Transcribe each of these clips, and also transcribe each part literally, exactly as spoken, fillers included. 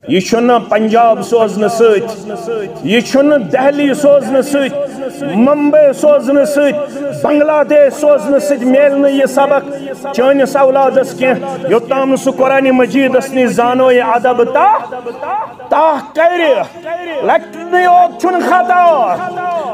یہِ چھُنہٕ پنجاب سوزنہٕ سۭتۍ، یہِ چھُنہٕ دہلی سوزنہٕ سۭتۍ، ممبئی سوزنہٕ سۭتۍ، بنگلہ دیش سوزنہٕ سۭتۍ میلہِ نہٕ یہِ سبق چٲنِس اولادس کینٛہہ، یوٚتام نہٕ سُہ قرآنِ مجیدس نِش زانو یہِ ادب تہٕ تہٕ کرِ۔ لۄکٹنٕے یوت چھُنہٕ خطا،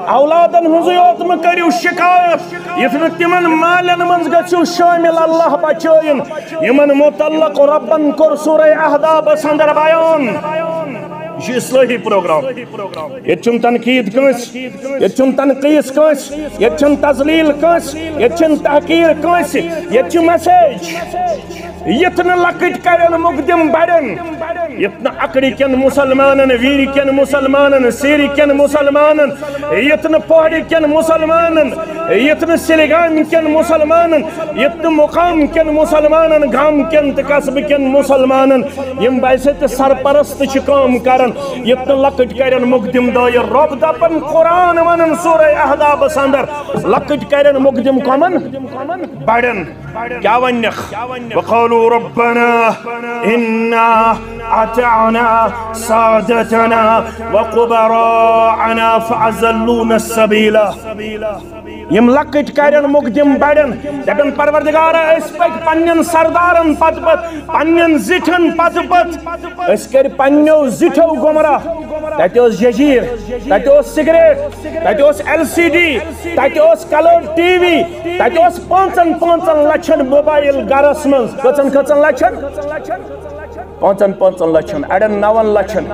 اولادن ہٕنٛزٕے یوت مہٕ کٔرِو شکایت، یُتھ نہٕ تِمن مالٮ۪ن منٛز گٔژھِو شٲمِل۔ اللہ بچٲیِن۔ یِمن متعلق رۄبن کوٚر سورہ احزابس اندر بیان۔ یہِ چھُ اصلٲحی پروگرام۔ ییٚتہِ چھُنہٕ تنقید کٲنٛسہِ، ییٚتہِ چھُنہٕ تنقیٖص کٲنٛسہِ، ییٚتہِ چھُنہٕ تذلیل کٲنٛسہِ، ییٚتہِ چھُنہٕ تحقیر کٲنٛسہِ، ییٚتہِ چھِ message۔ یِتھ نہٕ لۄکٕٹۍ کرن مقدم بڑن، یِتھ نہٕ اکڑِ کٮ۪ن مسلمانن، ویرِ کٮ۪ن مسلمانن، سیرِ کٮ۪ن مسلمانن، یِتھ نہٕ پہاڑِ کٮ۪ن مسلمانن، یِتھ نہٕ سلگام کٮ۪ن مسلمانن، یِتھ نہٕ مقام کٮ۪ن مسلمانن، گام کٮ۪ن تہٕ قصبہٕ کٮ۪ن مسلمانن، یِم بحیثیت سرپرست چھِ کٲم کران، یِتھ نہٕ لۄکٕٹۍ کرن مقدم دٲیِر۔ رۄب دپان، قرآن ونان سورہ احزابس اندر، لۄکٕٹۍ کرن مقدم کمن؟ بڑن۔ کیا ونکھ؟ وقالوا ربنا إنا أطعنا سادتنا وكبراءنا فأضلونا السبيلا۔ یِم لۄکٕٹۍ کرن مقدم بڑن، دپن، پروردگارا، أسۍ پٔکۍ پننٮ۪ن سردارن پتہٕ پتہٕ، پننٮ۪ن زِٹھٮ۪ن پتہٕ پتہٕ، أسۍ کٔرۍ پننیو زِٹھیو گمراہ۔ تتہِ اوس ججیر، تتہِ اوس سگریٹ، تتہِ اوس ایل سی ڈی، تتہِ اوس کلر ٹی وی، تتہِ اوس پانٛژن پانٛژن لچھن موبایل گرس منٛز۔ کٔژن کٔژن لچھن؟ پانٛژن پانٛژن لچھن، اڑٮ۪ن نون لچھن،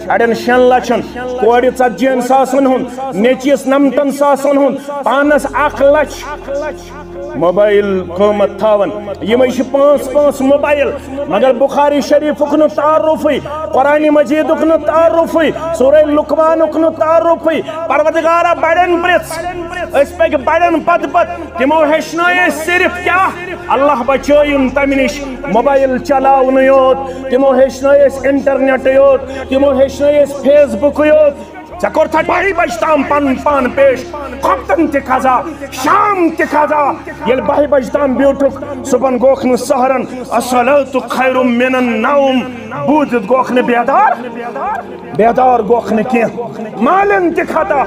اڑٮ۪ن شٮ۪ن لچھن، کورِ ژتجی ہن ساسن ہُنٛد، نیٚچوِس نمتن ساسن ہُنٛد، پانس اکھ لچھ۔ موبایل قۭمتھ تھاوان۔ یِمے چھِ پانٛژھ پانٛژھ موبایل، مگر بخاری شریفُک نہٕ تعارُفٕے، قرآن مجیدُک نہٕ تعارُفٕے، سورہ لقمانُک نہٕ تعارُفٕے۔ پروردگارا، بڑٮ۪ن پرٛژھ، أسۍ پٔکۍ بڑٮ۪ن پتہٕ پتہٕ۔ تِمو ہیٚچھنٲے أسۍ صرف کیٛاہ؟ اللہ بچٲیِن تمہِ نِش، موبایل چلاونٕے یوت۔ تِمو ہیٚچھنٲے أسۍ انٹرنیٹٕے یوت، تِمو ہیٚچھنٲے أسۍ فیس بُکٕے یوت۔ ژےٚ کوٚرتھا باہہِ بجہِ تام پنُن پان پیش؟ خۄفتن تہِ قضا، شام تہِ قضا۔ ییٚلہِ باہہِ بجہِ تام بیوٗٹھُکھ، صُبحن گوکھ نہٕ سحرن، الصلاۃ خیر من النوم بوٗزِتھ گوکھ نہٕ بیدار، بیدار گوکھ نہٕ کینٛہہ۔ مالٮ۪ن تہِ خطا۔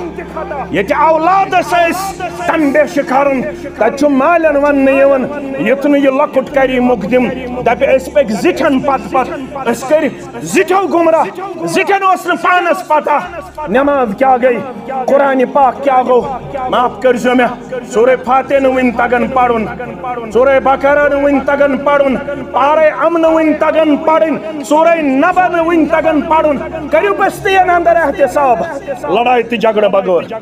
ییٚتہِ اولادس أسۍ تنبیہ چھِ کران، تتہِ چھُ مالٮ۪ن وننہٕ یِوان، یُتھ نہٕ یہِ لۄکُٹ کرِ مقدم، دپہِ أسۍ پٔکۍ زِٹھٮ۪ن پتہٕ پتہٕ، أسۍ کٔرۍ زِٹھیو گمراہ، زِٹھٮ۪ن اوس نہٕ پانس پتہ نماز کیٛاہ گٔے، قرآن پاک کیٛاہ گوٚو۔ معاف کٔرۍزیو مےٚ، سورہ فاتحہ نہٕ وٕنہِ تگان پرُن، سورہ بقرہ نہٕ وٕنہِ تگان پرُن، پارے امن نہٕ وٕنہِ تگان پرٕنۍ، سورہ نبا نہٕ وٕنہِ تگان پرُن۔ کٔرِو بستین اندر احتساب، لڑایہِ تہٕ جھگڑٕ بغٲر۔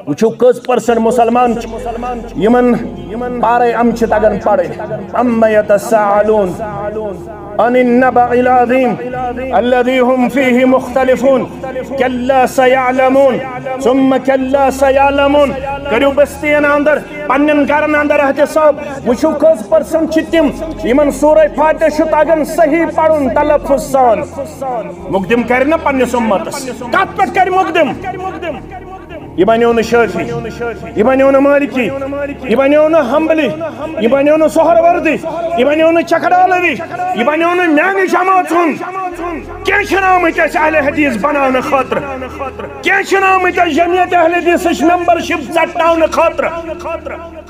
وٕچھِو کٔژ percent مسلمان چھِ یِمن پارے امن چھِ تگان پرٕنۍ۔ عم یتساءلون عن النبأ العظیم الذی هم فیہ مختلفون۔ کلا سیعلمون ثم کلا سیعلمون۔ کٔرِو بستین اندر، پننٮ۪ن گرن اندر احتساب۔ وٕچھِو کٔژ percent چھِ تِم یِمن سورہ فاتحہ چھُ تگان صحیح پرُن تلفظ سان۔ مقدم کرِ نہ پننِس امتس، کتھ پٮ۪ٹھ کرِ مقدم؟ یہِ بنیو نہٕ شافعی، یہِ بنیو نہٕ مالکی، یہِ بنیو نہٕ حنبلی، یہِ بنیو نہٕ سہروردی، یہِ بنیو نہٕ چکرالوی، یہِ بنیو نہٕ میانہِ جماعژ ہُنٛد۔ کینٛہہ چھِنہٕ آمٕتۍ اَسہِ اہل حدیث بناونہٕ خٲطرٕ، کینٛہہ چھِنہٕ آمٕتۍ اَسہِ جمعیت اہل حدیثٕچ membership ژٹناونہٕ خٲطرٕ۔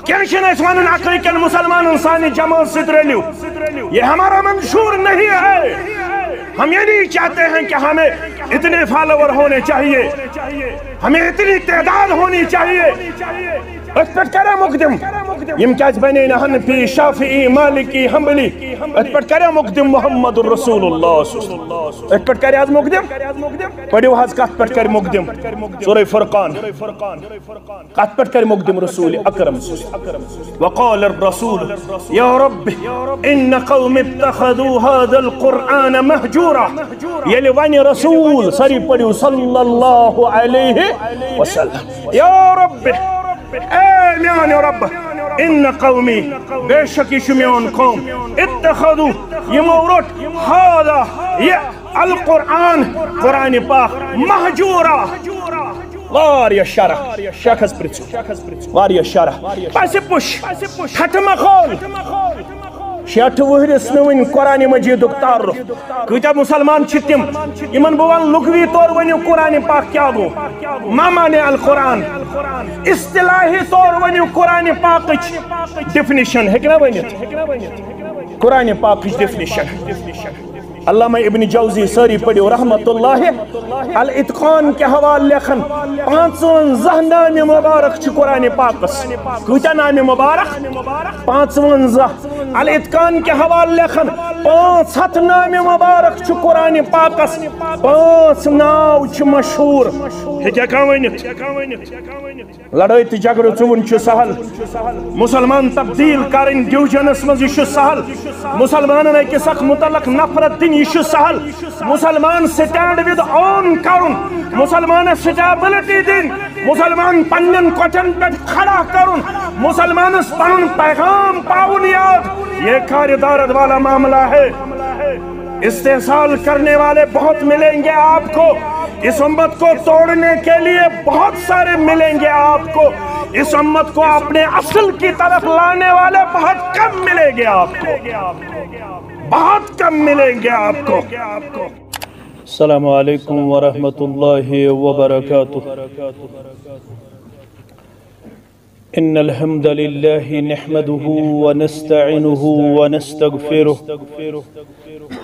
کینٛہہ چھِنہٕ أسۍ وَنان اَکٲے کٮ۪ن مُسلمانَن سانہِ جمٲژ سۭتۍ رٔلِو۔ یہ ہمارا منشور نہیں ہے۔ ہم یہ نہیں چاہتے ہیں کہ ہمیں اتنے فالوور ہونے چاہیے، ہمیں اتنی تعداد ہونی چاہیے۔ أتھۍ پٮ۪ٹھ کَریا مقدم؟ یِم کیٛازِ بنے نہٕ حنفی، شافعی، مالکی، حنبلی؟ أتھۍ پٮ۪ٹھ کَریا مقدم محمد رسول اللہ؟ أتھۍ پٮ۪ٹھ کَرِ حظ مقدم؟ پٔرِو حظ کَتھ پٮ۪ٹھ کَرِ مقدم؟ سورہ فرقان۔ کتھ پٮ۪ٹھ کرِ مقدم رسول اکرم؟ وقال الرسول یا رب ان قوم اتخذوا هذا القرآن مهجورا۔ ییٚلہِ ونہِ رسول، سٲری پٔرِو صلی اللہ علیہ وسلم، یا رب، اے میانہِ رب، ان قومی، بے شک یہِ چھُ میون قوم، اتخذوا، یِمو روٚٹ، هذا، یہِ القرآن، قرآن پاک، مهجورا، واریاہ شرح، شیخس پرژھِو۔ واریاہ شرح۔ پسہِ پُش، ٹھٹھٕ مہ کھول۔ شیٹھ وُہرِس نہٕ وٕنہِ قرآن مجیدُک تعارُف۔ کۭتیاہ مُسلمان چھِ تِم، یِمن بہٕ وَنہٕ لُغوی طور ؤنِو قرآن پاک کیٛاہ گوٚو؟ ما معنی القرآن؟ اصطلاحی طور ؤنِو قرآن پاکٕچ definition، ہیٚکہِ نا ؤنِتھ؟ قرآن پاکٕچ definition۔ علامہ ابن جوزی، سٲری پٔرِو، رحمت اللہ، الاتقان کہِ حوالہٕ لیکھن، پانٛژوَنزاہ نامِ مبارک چھِ قرآن پاکس۔ کۭتیاہ نامِ مبارک؟ پانٛژوَنزاہ۔ الاتقان کہِ حوالہٕ لیکھن، پانٛژھ ہتھ نامِ مبارک چھِ قرآن پاکس۔ پانٛژھ ناو چھِ مشہوٗر۔ ہیٚکیٛاہ کانٛہہ ؤنِتھ؟ لڑٲے تہٕ جھگڑٕ ژُوُن چھُ سہل۔ مُسلمان تبدیٖل کرٕنۍ division-س منٛز، یہِ چھُ سہل۔ مُسلمانن أکِس اکھ مُتعلق نفرت دِنۍ، یہِ چھُ سہل۔ مُسلمان stand with own کرُن، مُسلمانس stability دِنۍ، مُسلمان پننٮ۪ن کۄٹھٮ۪ن پٮ۪ٹھ کھڑا کرُن، مُسلمانس پنُن پیغام پاوُن یاد، یہ کار دارد والا معاملہ ہے۔ استحصال کرنے والے بہت ملیں گے آپ کو، اس امت کو توڑنے کے لیے بہت سارے ملیں گے آپ کو، اس امت کو اپنے اصل کی طرف لانے والے بہت کم ملیں گے آپ کو، بہت کم ملیں گے آپ کو۔ السلام عليكم ورحمة الله وبركاته. إن الحمد لله نحمده ونستعينه ونستغفره،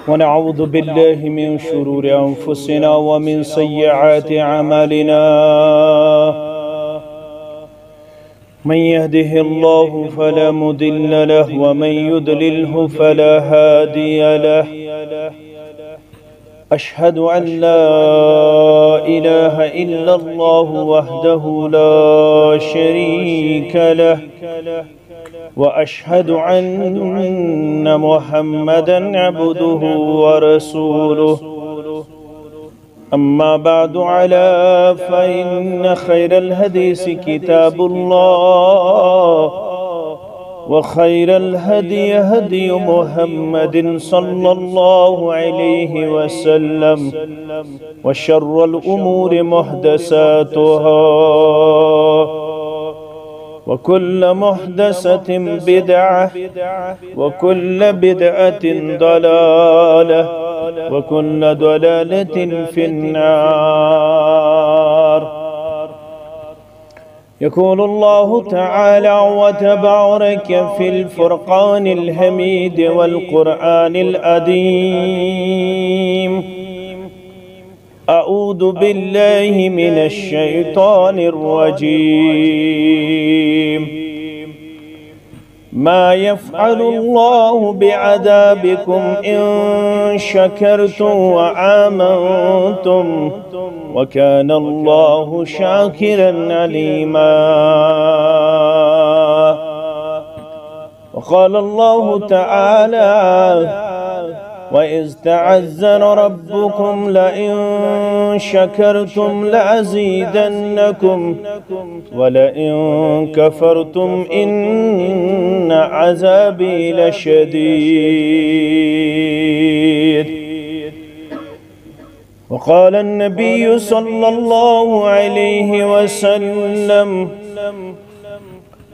ونعوذ بالله من شرور أنفسنا ومن سيئات أعمالنا. من يهده الله فلا مضل له، ومن يضلله فلا هادي له. أشهد أن لا إله إلا الله وحده لا شريك له، وأشهد أن محمدا عبده ورسوله. أما بعد، ألا فإن خير الحديث كتاب الله، وخير الهدي هدي محمد صلى الله عليه وسلم، وشر الأمور محدثاتها، وكل محدثة بدعة، وكل بدعة ضلالة، وكل ضلالة في النار. يقول الله تعالى وتبارك في الفرقان الحميد والقرآن العظيم: أعوذ بالله من الشيطان الرجيم. ما يفعل الله بعذابكم إن شكرتم وآمنتم، وكان الله شاكرا عليما. وقال الله تعالى: وإذ تأذن ربكم لئن شكرتم لأزيدنكم ولئن كفرتم إن عذابي لشديد. وقال النبي صلى الله عليه وسلم: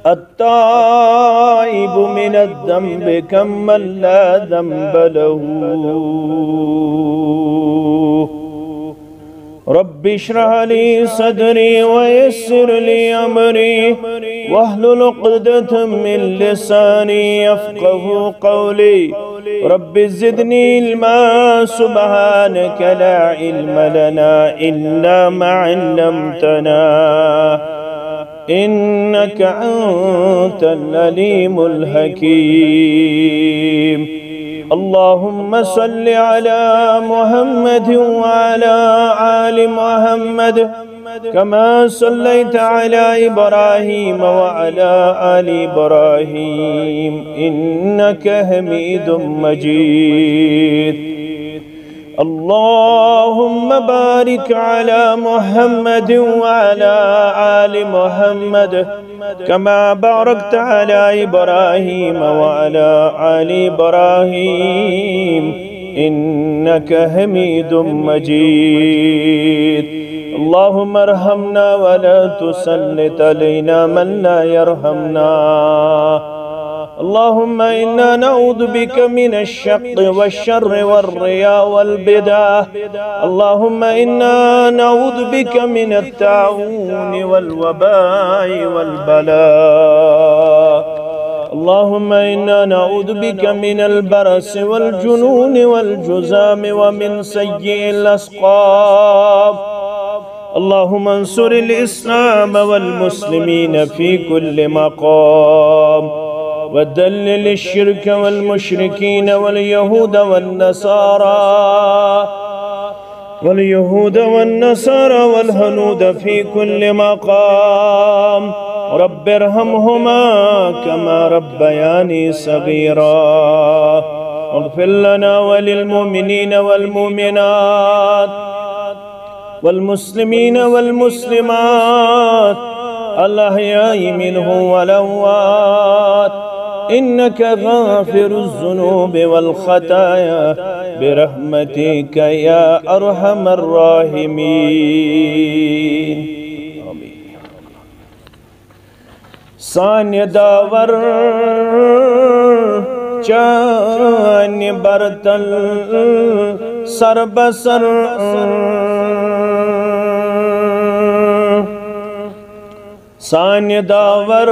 التائب من الذنب كمن لا ذنب له. رب اشرح لي صدري ويسر لي أمري واحلل عقدة من لساني يفقه قولي. رب زدني علما، سبحانك لا علم لنا إلا ما علمتنا، إنك أنت العليم الحكيم. اللهم صل على محمد وعلى آل محمد كما صليت على إبراهيم وعلى آل إبراهيم إنك حميد مجيد. اللهم بارك على محمد وعلى آل محمد كما باركت على إبراهيم وعلى آل إبراهيم إنك حميد مجيد. اللهم ارحمنا ولا تسلط علينا من لا يرحمنا. اللهم إنا نعوذ بك من الشق والشر والرياء والبدع. اللهم إنا نعوذ بك من الطاعون والوباء والبلاء. اللهم إنا نعوذ بك من البرص والجنون والجذام ومن سيء الأسقام. اللهم انصر الإسلام والمسلمين في كل مقام، وذلل الشرك والمشركين واليهود والنصارى، واليهود والنصارى والهنود في كل مقام. رب ارحمهما كما ربياني صغيرا. واغفر لنا وللمؤمنين والمؤمنات والمسلمين والمسلمات الأحياء منهم والأموات، إنك غافر الذنوب والخطايا برحمتك يا أرحم الراحمين. آمين. سانہِ داور چانہِ برتل سر بسر۔ سانہِ داور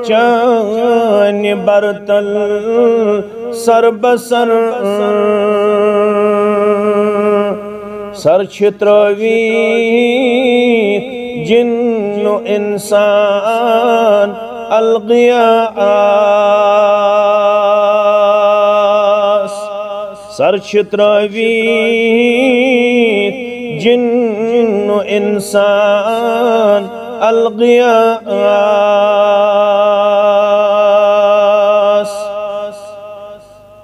چانہِ برتل سر بسر۔ سر چھِ ترٲوِتھ جِن و اِنسان الغیاس۔ سر چھِ ترٲوِتھ جِن و اِنسان الغیاس۔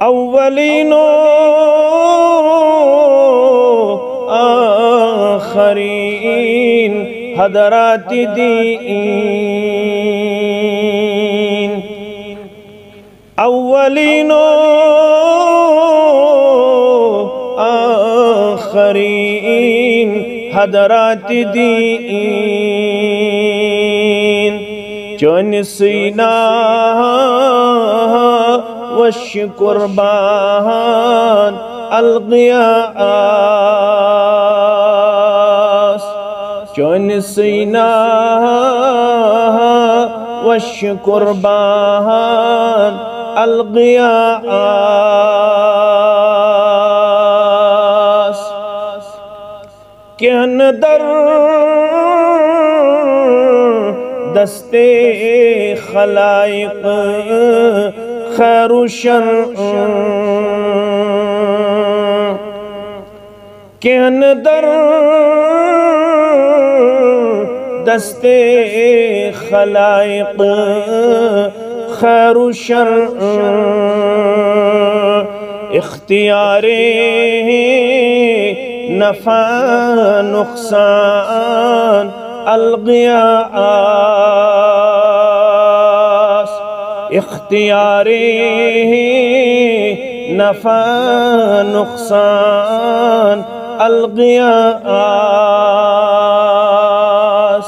اولین و آخرین حضرات دین، اولین و آخرین حضرات دین، چٲنۍ سینا وش قربان الغیاس۔ چٲنۍ سینا وش قربان الغیاس۔ کینٛہہ نہٕ در دستِ خلائق خیر و شر، کینٛہہ نہٕ در دستِ خلائق خیر و شر، اختیارِ نفع نقصان الغیاس، اختیارِ نفع نقصان الغیاس۔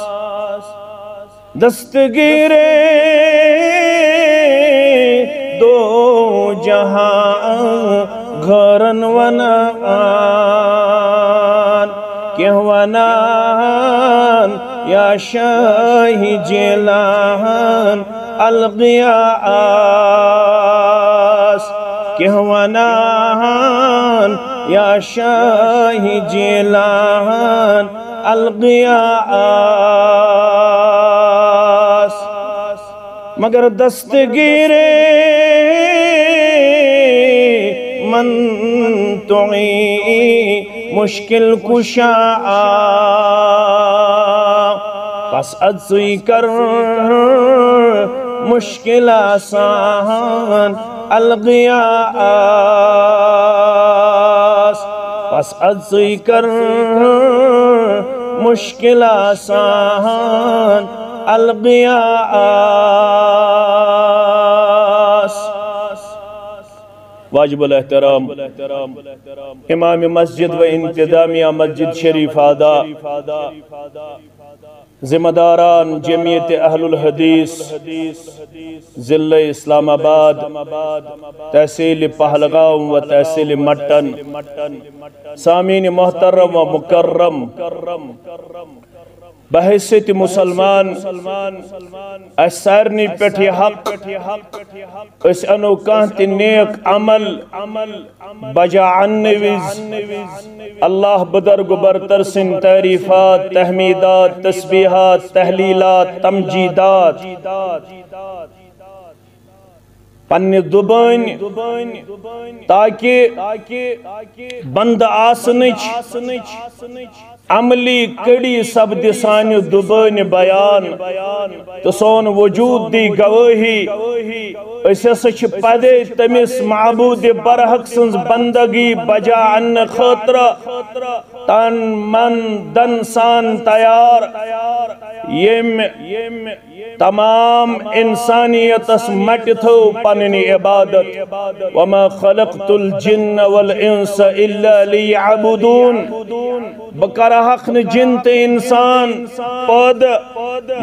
دستگیرِ دو جہاں غٲرن ونان، کینٛہہ ونان یا شاہ جیلان الغیاس، کینٛہہ ونان یا شاہ جیلان الغیاس۔ مگر دستگیرِ من توئی مشکل کشا، پس از ژٕے کر مشکل آسان الغیاس۔ پس از ژٕے کر مشکل آسان الغیاس۔ واجب الاحترام امام مسجد و انتظامیہ مسجد شریف آدا، ذمہ داران جمعیت اہل الحدیث، ضلع اسلام آباد، تحصیل پہلگام و تحصیل مٹن، سامعین محترم و مکرم، بحیثیت مسلمان اسہِ سارنٕے پٮ۪ٹھ یہِ حق، أسۍ اَنو کانٛہہ تہِ نیک عمل بجا اننہٕ وِزِ اللہ بزرگ برتر سٕنٛدۍ تعریفات، تحمیدات، تسبیحات، تحلیلات، تمجیدات پننہِ زبٲنۍ، تاکہ بندٕ آسنٕچ عملی کڑی سپدِ سانہِ زبٲنۍ بیان تہٕ سون وجود دی گوٲہی۔ أسۍ ہسا چھِ پدے تٔمِس معبود برحق سٕنٛز بندگی بجا اننہٕ خٲطرٕ تن من دن سان تیار، ییٚمۍ تمام انسانیتس مٹہِ تھٲو پنٕنۍ عبادت۔ وما خلقت الجن والانس الا لیعبدون۔ بہٕ کرٕ ہکھ نہٕ جن تہٕ انسان پٲدٕ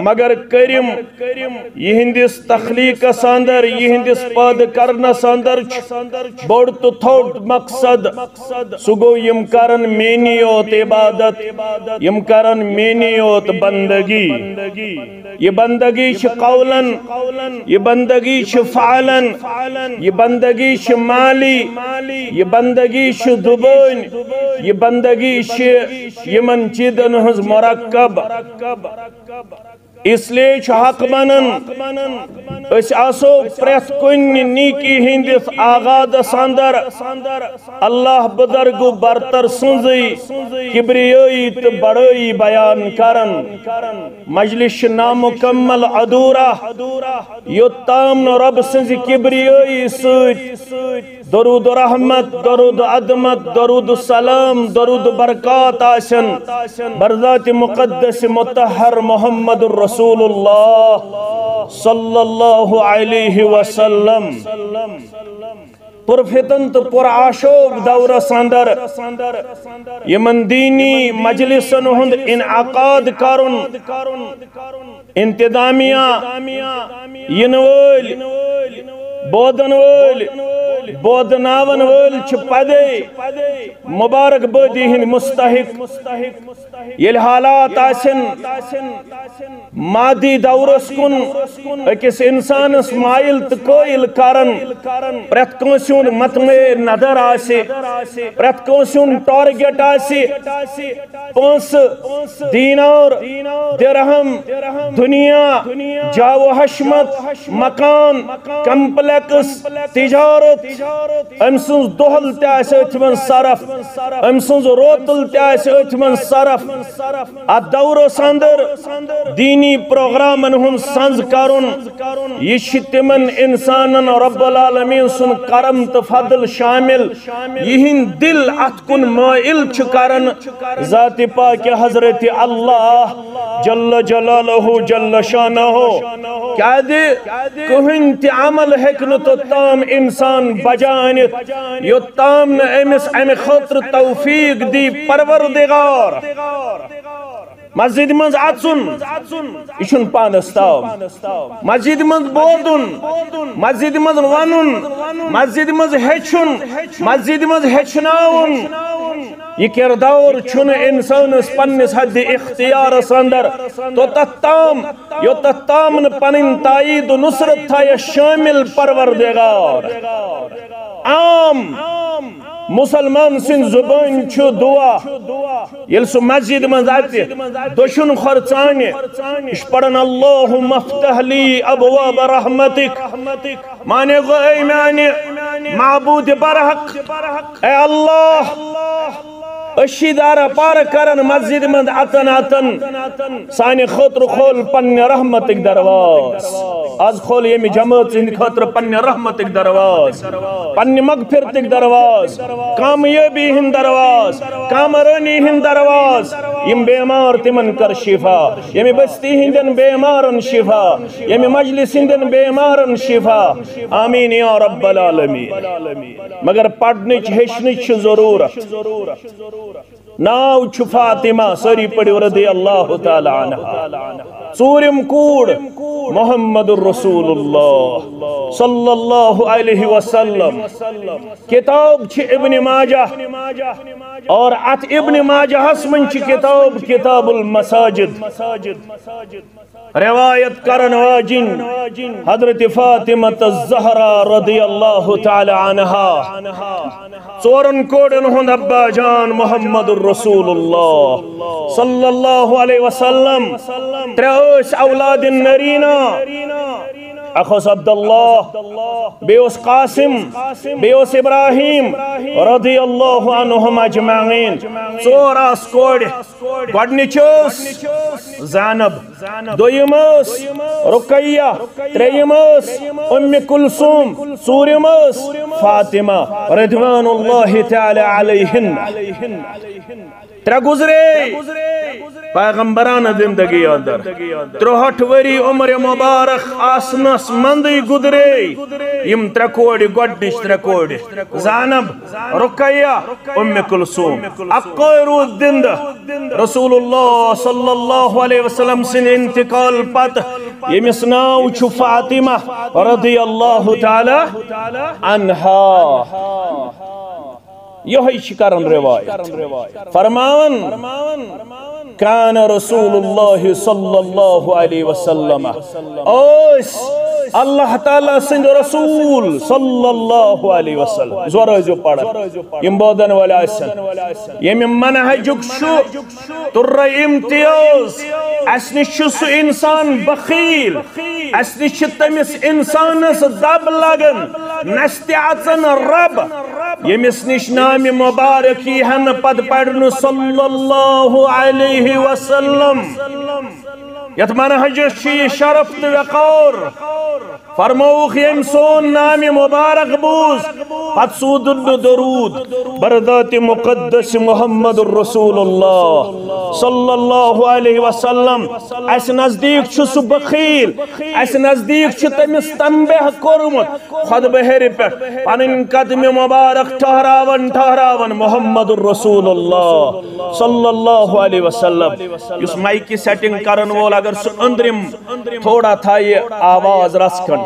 مگر کٔرِم یِہنٛدِس تخلیقس اندر، یِہنٛدِس پٲدٕ کرنس اندر چھُ بوٚڑ تہٕ تھوٚد مقصد۔ سُہ گوٚو، یِم کرن میٛٲنی یوت عبادت، یِم کرن میٛٲنی یوت بندگی۔ یہِ بندگی چھِ قولن، یہِ بندگی چھِ فعلن، یہِ بندگی چھِ مالی، یہِ بندگی چھِ زبٲنۍ، یہِ بندگی چھِ یِمن چیٖزن ہٕنٛز مرکب۔ اس لیے چھُ حق بنان أسۍ آسو پرٛٮ۪تھ کُنہِ نیکی ہٕنٛدِس آغازس اندر اللہ بزرگ برتر سٕنٛزٕے کبریٲیی تہٕ بڑٲیی بیان کران۔ مجلس چھِ نامکمل ادھورا، یوٚت تام نہٕ رۄب سٕنٛزِ کبریٲیی سۭتۍ درود و رحمت، درود و عظمت، درود و سلام، درود و برکات آسن بر ذات مقدس مطہر محمد رسول اللہ صلی اللہ علیہ وسلم۔ پرفتن تہٕ پر آشوب دورس اندر یمن دینی مجلسن ہند انعقاد کرن، انتظامیہ، ینہٕ وٲلۍ، بوزن وٲلۍ، بوزناون وٲلۍ چھِ پدے مبارک بٲدی ہٕنٛدۍ مستحق۔ ییٚلہِ حالات آسن مادی دورس کُن أکِس انسانس مایل تہٕ قٲیل کرن، پرٛٮ۪تھ کٲنٛسہِ ہُنٛد مطمع نظر آسہِ، پرٛٮ۪تھ کٲنٛسہِ ہُنٛد ٹارگیٹ آسہِ، پونٛسہٕ، دینار، درہم، دنیا، جاہ و حشمت، مکان، کمپلیکس، تجارت، أمۍ سٕنٛز دۄہل تہِ آسہِ أتھۍ منٛز صرف، أمۍ سٕنٛز روتل تہِ آسہِ أتھۍ منٛز صرف۔ اتھ دورس اندر دینی پروگرامن ہُنٛد سنز کرُن، یہِ چھِ تِمن انسانن رب العالمین سُنٛد کرم تہٕ فضل شامل، یِہنٛد دل اتھ کُن مٲیل چھُ کران۔ ذات پاک حضرت اللہ جل جلالہ جل شانہ، کیازِ کٕہٕنۍ تہِ عمل ہیٚکہِ نہٕ توٚتام انسان بجا أنِتھ، یوٚتام نہٕ أمِس امہِ خٲطرٕ توفیق دی پروردگار۔ مسجد منٛز اژُن، یہِ چھُنہٕ پانس تام۔ مسجد منٛز بوزُن، مسجد منٛز ونُن، مسجد منٛز ہیٚچھُن، مسجد منٛز ہیٚچھناوُن، یہِ کردار چھُنہٕ انسانس پننِس حد اختیارس اندر توٚتتھ تام، یوٚتتھ تام نہٕ پنٕنۍ تائید و نصرت تھایس شامل پروردگار۔ عام مسلمان سٕنٛز زبٲنۍ چھُ دعا۔ ییٚلہِ سُہ مسجد منٛز اژِ، دٔچھُن کھۄر ژانہِ، یہِ چھُ پران، اللہم افتح لی ابواب رحمتک۔ معنی گوٚو، اے میانہِ معبود برحق، اے اللہ، أسۍ چھِ دارا پار کران مسجد منٛز اژان اژان سانہِ خٲطرٕ کھول پننہِ رحمتٕکۍ درواز۔ از کھول ییٚمہِ جمٲژ ہٕنٛدِ خٲطرٕ پننہِ رحمتٕکۍ درواز، پننہِ مغفرتٕکۍ درواز، کامیٲبی ہٕنٛدۍ درواز، کامرٲنی ہٕنٛدۍ درواز۔ یِم بیمار تِمن کر شفا، ییٚمہِ بستی ہٕنٛدٮ۪ن بیمارن شفا، ییٚمہِ مجلس ہٕنٛدٮ۪ن بیمارن شفا۔ آمین یا رب العالمین۔ مگر پرنٕچ ہیٚچھنٕچ چھِ ضروٗرت۔ ناو چھُ فاطمہ، سٲری پٔرِو رضی اللہ تعالیٰ عنہا۔ ژوٗرِم کوٗر محمد رسول اللہ صلی اللہ علیہ وسلم۔ کتاب چھِ ابن ماجہ، اور اتھ ابن ماجہس منٛز چھِ کتاب کتاب المساجد۔ روایت کرن واجن حضرت فاطمہ الزہرا رضی اللہ تعالیٰ عنہا۔ ژورن کورن ہند ابا جان محمد رسول اللہ صلی اللہ علیہ وسلم۔ ترٛےٚ ٲسۍ اولاد نرینہ۔ اکھ اوس عبداللہ، بیٚیہِ اوس قاسم، بیٚیہِ اوس ابراہیم رضی اللہ عنہم اجمعین۔ ژور آسہٕ کورِ۔ گۄڈٕنِچ ٲس زینب، دوٚیِم ٲس رقیہ، ترٛیٚیِم ٲس ام کلثوم، ژوٗرِم ٲس فاطمہ رضوان اللہ تعالیٰ علیہن۔ ترٛےٚ گُزرے پیغمبرانہ زندگی اندر۔ ترٛہٲٹھ ؤری عمر مبارک آسنس مندٕے گُزرے یِم ترٛےٚ کورِ، گۄڈٕنِچ ترٛےٚ کورِ، زینب، رقیہ، ام کلثوم۔ اکوے روٗد زندٕ۔ رسول اللہ صلی اللہ علیہ وسلم سٕنٛدِ انتقال پتہٕ، ییٚمِس ناو چھُ فاطمہ رضی اللہ تعالیٰ عنہا۔ یہے چھ کران روایت۔ فرماوان، کان رسول اللہ صلی اللہ علیہ وسلم، اوس اللہ تعالیٰ سند رسول صلی اللہ علیہ وسلم۔ زور ٲسۍزیو پران، یم بوزن وٲلۍ آسن۔ ییٚمہِ منہجُک چھُ تُرہ امتیاز۔ اسہِ نِش چھُ سُہ انسان بخیل، اسہِ نِش چھِ تٔمِس انسانس دب لگان، نستہِ اژن رب، ییٚمِس نِش نامہِ مبارک یی ہن پتہٕ پرنہٕ صلی اللہ علیہ وسلم۔ یتھ منہجس چھُ یہِ شرف تہٕ وقار۔ فرمووُکھ، ییٚمۍ سون نامِ مبارک بوٗز، پتہٕ سوٗزُن نہٕ درود بر ذاتِ مقدس محمد رسول اللہ صلی اللہ علیہ وسلم۔ اسہِ نزدیٖک چھُ سُہ بخیل، اسہِ نزدیٖک چھُ تٔمِس تنبیہ کوٚرمُت خطبہٕ ہیٚرِ پٮ۪ٹھ، پنٕنۍ قدمہِ مبارک ٹھہراوان ٹھہراوان محمد رسول اللہ صلی اللہ علیہ وسلم۔ یُس مایکہِ سیٹنگ کرن وول، اگر سُہ أنٛدرِم تھوڑا تھایہِ آواز رژھ کھنڈ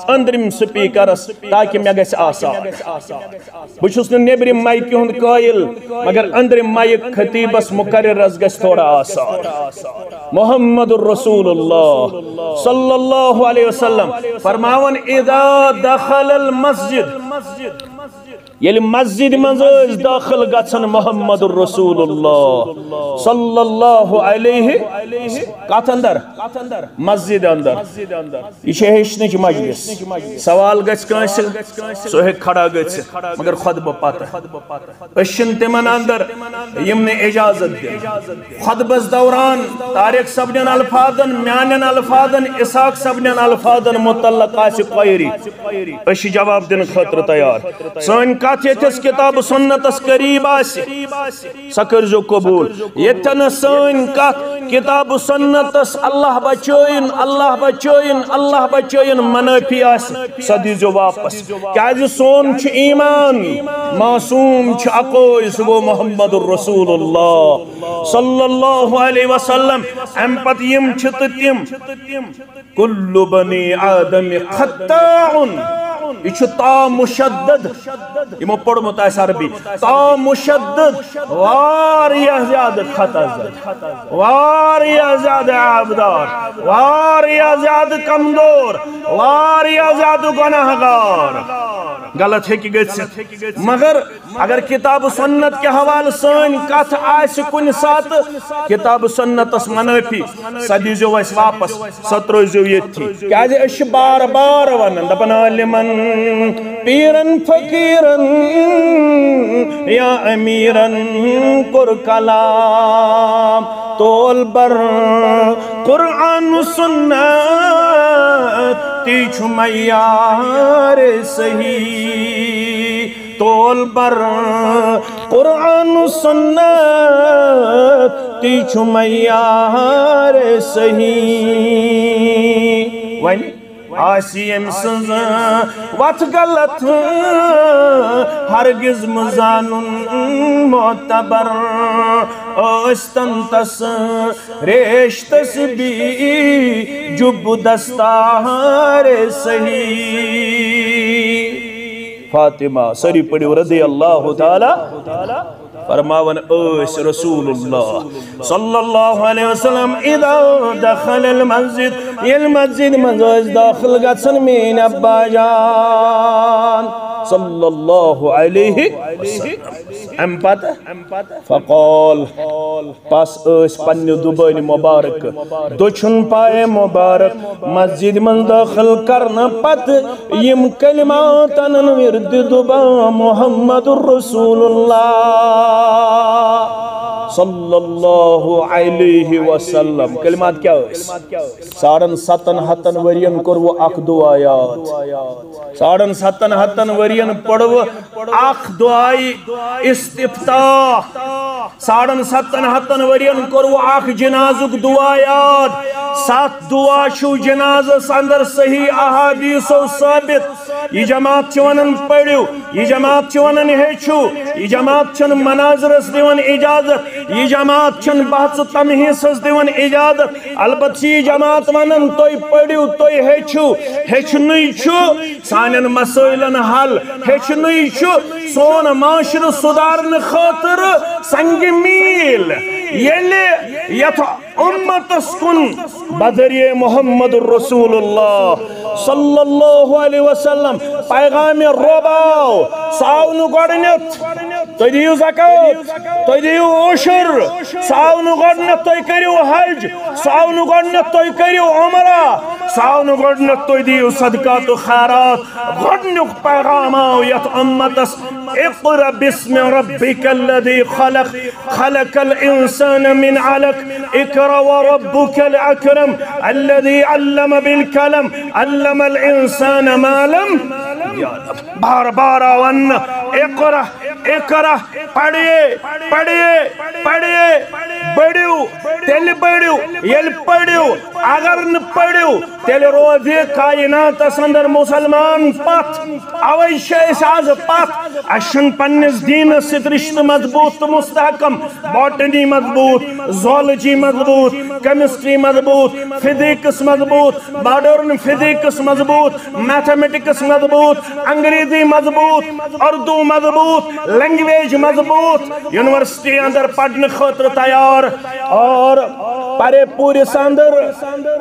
أنٛدرِم سپیکرس، تاکہ مےٚ گژھِ آسان۔ بہٕ چھُس نہٕ نیٚبرِم مایکہِ ہُنٛد قٲیِل، مگر أنٛدرِم مایک خطیبس مقررس گژھِ تھوڑا آسان۔ محمد رسول اللہ صلی اللہ علیہ وسلم فرماوان، اذا دخل المسجد، ییٚلہِ مسجد منٛز ٲسۍ دٲخل گژھان محمد رسول اللہ صلی اللہ علیہ، کتھ اندر؟ مسجد اندر۔ یہِ چھِ ہیٚچھنٕچ مجلس۔ سوال گژھِ کٲنٛسہِ، سُہ ہیٚکہِ کھڑا گٔژھِتھ، مگر خطبہٕ پتہٕ۔ أسۍ چھِنہٕ تِمن اندر یِم نہٕ اجازت دِن۔ خطبس دوران طارق صٲبنٮ۪ن الفاظن، میانٮ۪ن الفاظن، اسحاق صٲبنٮ۪ن الفاظن متعلق آسہِ query، أسۍ چھِ جواب دِنہٕ خٲطرٕ تیار۔ سٲنۍ کتھ ییٚتھس کتاب و سنتس قریب آسہِ، سۄ کٔرزیو قبول۔ ییٚتھٮ۪ن نہٕ سٲنۍ کتھ کتاب و سنتس اللہ بچٲیِن، اللہ بچٲیِن، اللہ بچٲیِن منٲفی آسہِ، سۄ دیٖزیو واپس۔ کیازِ سون چھُ ایمان، معصوم چھُ اکوے، سُہ گوٚو محمد رسول اللہ صلی اللہ علیہ وسلم۔ امہِ پتہٕ یِم چھِ تہٕ تِم۔ کل بنی آدم خطاء۔ یہِ چھُ تا مشدد۔ یِمو پوٚرمُت آسہِ عربی۔ تا مشدد، واریاہ زیادٕ خطا زد، واریاہ زیادٕ عیبدار، واریاہ زیادٕ کمزور، واریاہ زیادٕ گناہگار۔ غلط ہیٚکہِ گٔژھِتھ، مگر اگر کتاب و سنت کہِ حوالہٕ سٲنۍ کتھ آسہِ کُنہِ ساتہٕ کتاب و سنتس منٲفی، سۄ دیٖزیو اَسہِ واپس، سۄ ترٲوزیو ییٚتھی۔ کیازِ أسۍ چھِ بار بار ونان، دپان، عالمن، پیرن، فقیرن یا امیرن کوٚر کلام، تول بر قرآن و سنت، تی چھُ معیار صحیح۔ تول بر قرآن و سنت، تی چھُ معیار صحیح۔ وۄنۍ آسہِ أمۍ سٕنٛز وَتھ غلط، ہرگز مہٕ زانُن معتبر۔ ٲسۍتن تس ریش تسبیح جُب دستار صحیح۔ فاطمہ، سٲری پٔرِو رضی اللہ تعالیٰ۔ فرماوان ٲسۍ رسول اللہ صلی اللہ علیہ وسلم، اذا دخل المسجد، ییٚلہِ مسجد منٛز ٲسۍ دٲخل گژھان میٲنۍ ابا جان صلی اللہ علیہ وسلم۔ امہِ پتہٕ فقال، پس ٲسۍ پننہِ دُبٲنۍ مبارک، دٔچھُن پایہِ مبارک، مسجد منٛز دٲخل کرنہٕ پتہٕ یِم کلمات انان ورد دُبا، محمد رسول اللہ صلی اللہ علیہ وسلم۔ کلمات کیٛاہ ٲسۍ؟ ساڑن ستن ہتن ؤرین کوٚروٕ اکھ دُعا یاد۔ ساڑن ستن ہتن ؤرین پوٚروٕ اکھ دُعایہِ استفتاح۔ ساڑن ستن ہتن ؤرین کوٚروٕ اکھ جنازُک دُعا یاد۔ ستھ دُعا چھُ جنازس اندر صحیح احادیثو ثابت۔ یہِ جماعت چھِ ونان پٔرِو، یہِ جماعت چھِ ونان ہیٚچھِو، یہِ جماعت چھَنہٕ مناظرس دِوان اجازت، یہِ جماعت چھَنہٕ بحث و تمحیصس دِوان اجازت۔ البتہ چھِ یہِ جماعت ونان تُہۍ پٔرِو، تُہۍ ہیٚچھِو۔ ہیٚچھنُے چھُ سانٮ۪ن مسٲیلن حل، ہیٚچھنُے چھُ سون معاشرٕ سُدھارنہٕ خٲطرٕ سنگ میٖل۔ ییٚلہِ یتھ امتس کُن بذریعہ محمد رسول اللہ صلی اللہ علیہ وسلم پیغام رب آو، سُہ آو نہٕ گۄڈٕنیتھ تُہۍ دِیِو زکوٰۃ، تُہۍ دِیِو عشر، سُہ آو نہٕ گۄڈٕنیتھ تُہۍ کٔرِو حج، سُہ آو نہٕ گۄڈٕنیتھ تُہۍ کٔرِو عمرہ، سُہ آو نہٕ گۄڈٕنیتھ تُہۍ دِیِو صدقات و خیرات۔ گۄڈٕنیُک پیغام آو یتھ امتس، اقرأ باسم ربک الذی خلق، خلق الانسان من علق، اقرأ وربک الاکرم، الذی علم بالقلم، علم الانسان ما لم یعلم۔ بار بار آو وننہٕ، اقرأ، اقرأ، پڑھیے، پڑھیے، پڑھیے، بٔرِو، تیٚلہِ بٔرِو، ییٚلہِ پٔرِو، اگر نہٕ پٔرِو، تیٚلہِ روزِ کائناتس اندر مسلمان پتھ۔ اوے چھِ أسۍ آز پتھ۔ اسہِ چھُنہٕ پننِس دیٖنس سۭتۍ رشتہٕ مضبوط تہٕ مستحکم۔ باٹنی مضبوط، زولوجی مضبوط، کیمسٹری مضبوط، فزکس مضبوط، ماڈرن فزکس مضبوط، میتھمیٹکس مضبوط، انگریزی مضبوط، اردو مضبوط، لینگویج مضبوط، یونیورسٹی اندر پڑھنہٕ خٲطرٕ تیار۔ اور پرے پوٗرِس اندر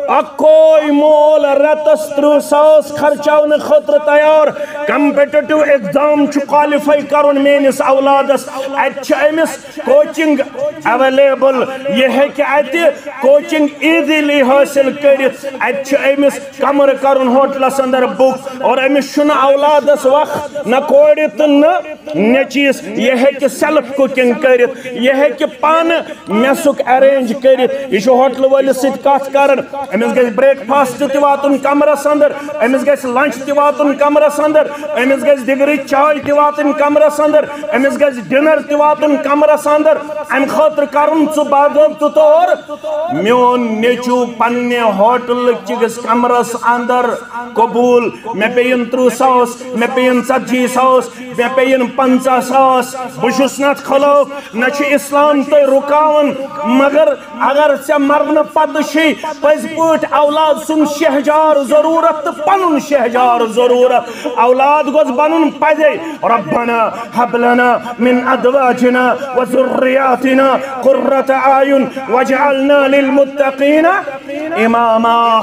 اکوے مول رٮ۪تس ترٕٛہ ساس خرچاونہٕ خٲطرٕ تیار۔ کمپیٹیٹو ایگزام چھُ کوالیفائی کرُن میٲنِس اولادس، اتہِ چھِ أمِس کوچنگ اویلیبل، یہِ ہیٚکہِ اتہِ کوچنگ ایزیلی حٲصِل کٔرِتھ۔ اتہِ چھُ أمِس کمرٕ کرُن ہوٹلس اندر بُک، اور أمِس چھُنہٕ اولادس وقت، نہ کورِ تہٕ نہ نیٚچوِس۔ یہِ ہیٚکہِ سیلف کوکنگ کٔرِتھ، یہِ ہیٚکہِ پانہٕ میسُک ارینج کٔرِتھ۔ یہِ چھُ ہوٹلہٕ وٲلِس سۭتۍ کتھ کران، أمِس گژھِ بریک فاسٹ تہِ واتُن کمرس اندر، أمِس گژھِ لنچ تہِ واتُن کمرس اندر، أمِس گژھِ دِگرٕچ چاے تہِ واتٕنۍ کمرس اندر، أمِس گژھِ ڈنر تہِ واتُن کمرس اندر۔ امہِ خٲطرٕ کرُن ژٕ باضٲبطہٕ طور میون نیٚچو پننہِ ہوٹلہٕ کِس کمرس اندر قبول۔ مےٚ پیٚیِن ترٕٛہ ساس، مےٚ پیٚیِن ژتجی ساس، مےٚ پیٚیِن پنژاہ ساس۔ بہٕ چھُس نہٕ اتھ خلاف، نہ چھُ اسلام تۄہہِ رُکاوان، مگر اگر ژےٚ مرنہٕ پتہٕ چھُے پٔزۍ پٲٹھۍ اولاد سُنٛد شہجار ضروٗرت تہٕ پنُن شہجار ضروٗرت، اولاد گوٚژھ بنُن پزے، ربنا هب لنا من ازواجنا وذرياتنا قرة اعين واجعلنا للمتقين اماما۔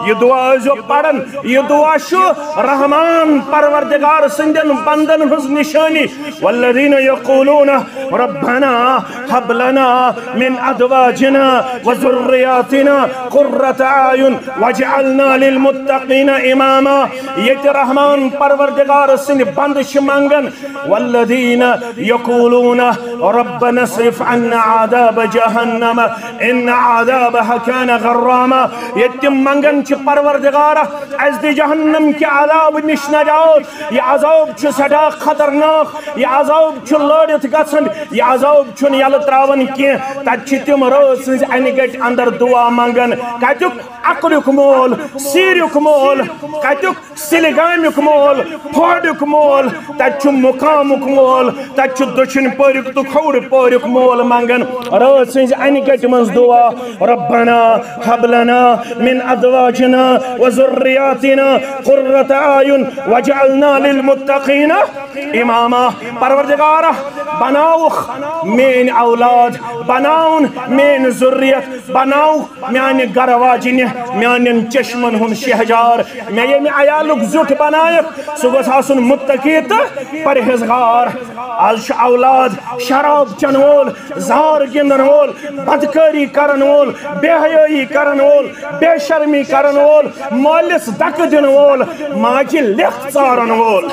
یہِ دعا ٲسۍزیو پران، یہِ دعا چھُ رحمان پروردگار سٕنٛدٮ۪ن بندن ہٕنٛز نشٲنی۔ والذين يقولون ربنا هب لنا من ازواجنا وذرياتنا قرة اعين واجعلنا للمتقين اماما۔ ییٚتہِ رحمان پروردگار سٕنٛدۍ بندٕ چھِ منگان، والذين يقولون ربنا اصرف عنا عذاب جهنم ان عذابها كان غراما۔ ییٚتہِ تِم منگان چھِ، پروردگارا، اسہِ دِ جہنم کہِ عذاب نِش نجات، یہِ عذاب چھُ سٮ۪ٹھاہ خطرناک، یہِ عذاب چھُ لٲرِتھ گژھان، یہِ عذاب چھُنہٕ یلہٕ تراوان کینٛہہ۔ تتہِ چھِ تِم رٲژ سٕنٛزِ انہِ اندر دعا منگان۔ کتیُک؟ عقلُک مول، سیرُک مول، کتیُک؟ سلگامیُک مول، پھوڈُک مول، تتہِ چھُ مقامُک مول، تتہِ چھُ دٔچھِنۍ پوریُک تہٕ کھوورِ پوریُک مول منگان۔ رٲژ سٕنزِ انہِ گٹہِ منز دعا، ربنا هب لنا من ازواجنا وذرياتنا قرة اعين واجعلنا للمتقين اماما۔ پروردگارا، بناوُکھ میٲنۍ اولاد، بناوُن میٲنۍ ذُریت، بناو میانہِ گرٕ واجنہِ، میانٮ۪ن چشمن ہُنٛد شہجار۔ مےٚ ییٚمہِ عیالُک زیُٹھ بنایکھ، سُہ گوٚژھ آسُن متقی تہٕ پرہیزگار۔ از چھُ اولاد شراب چٮ۪ن وول، زار گِنٛدن وول، بدکٲری کرن وول، بے حیٲیی کرن وول، بے شرمی کرن وول، مٲلِس دکہٕ دِنہٕ وول، ماجہِ لیٚکھ ژارن وول۔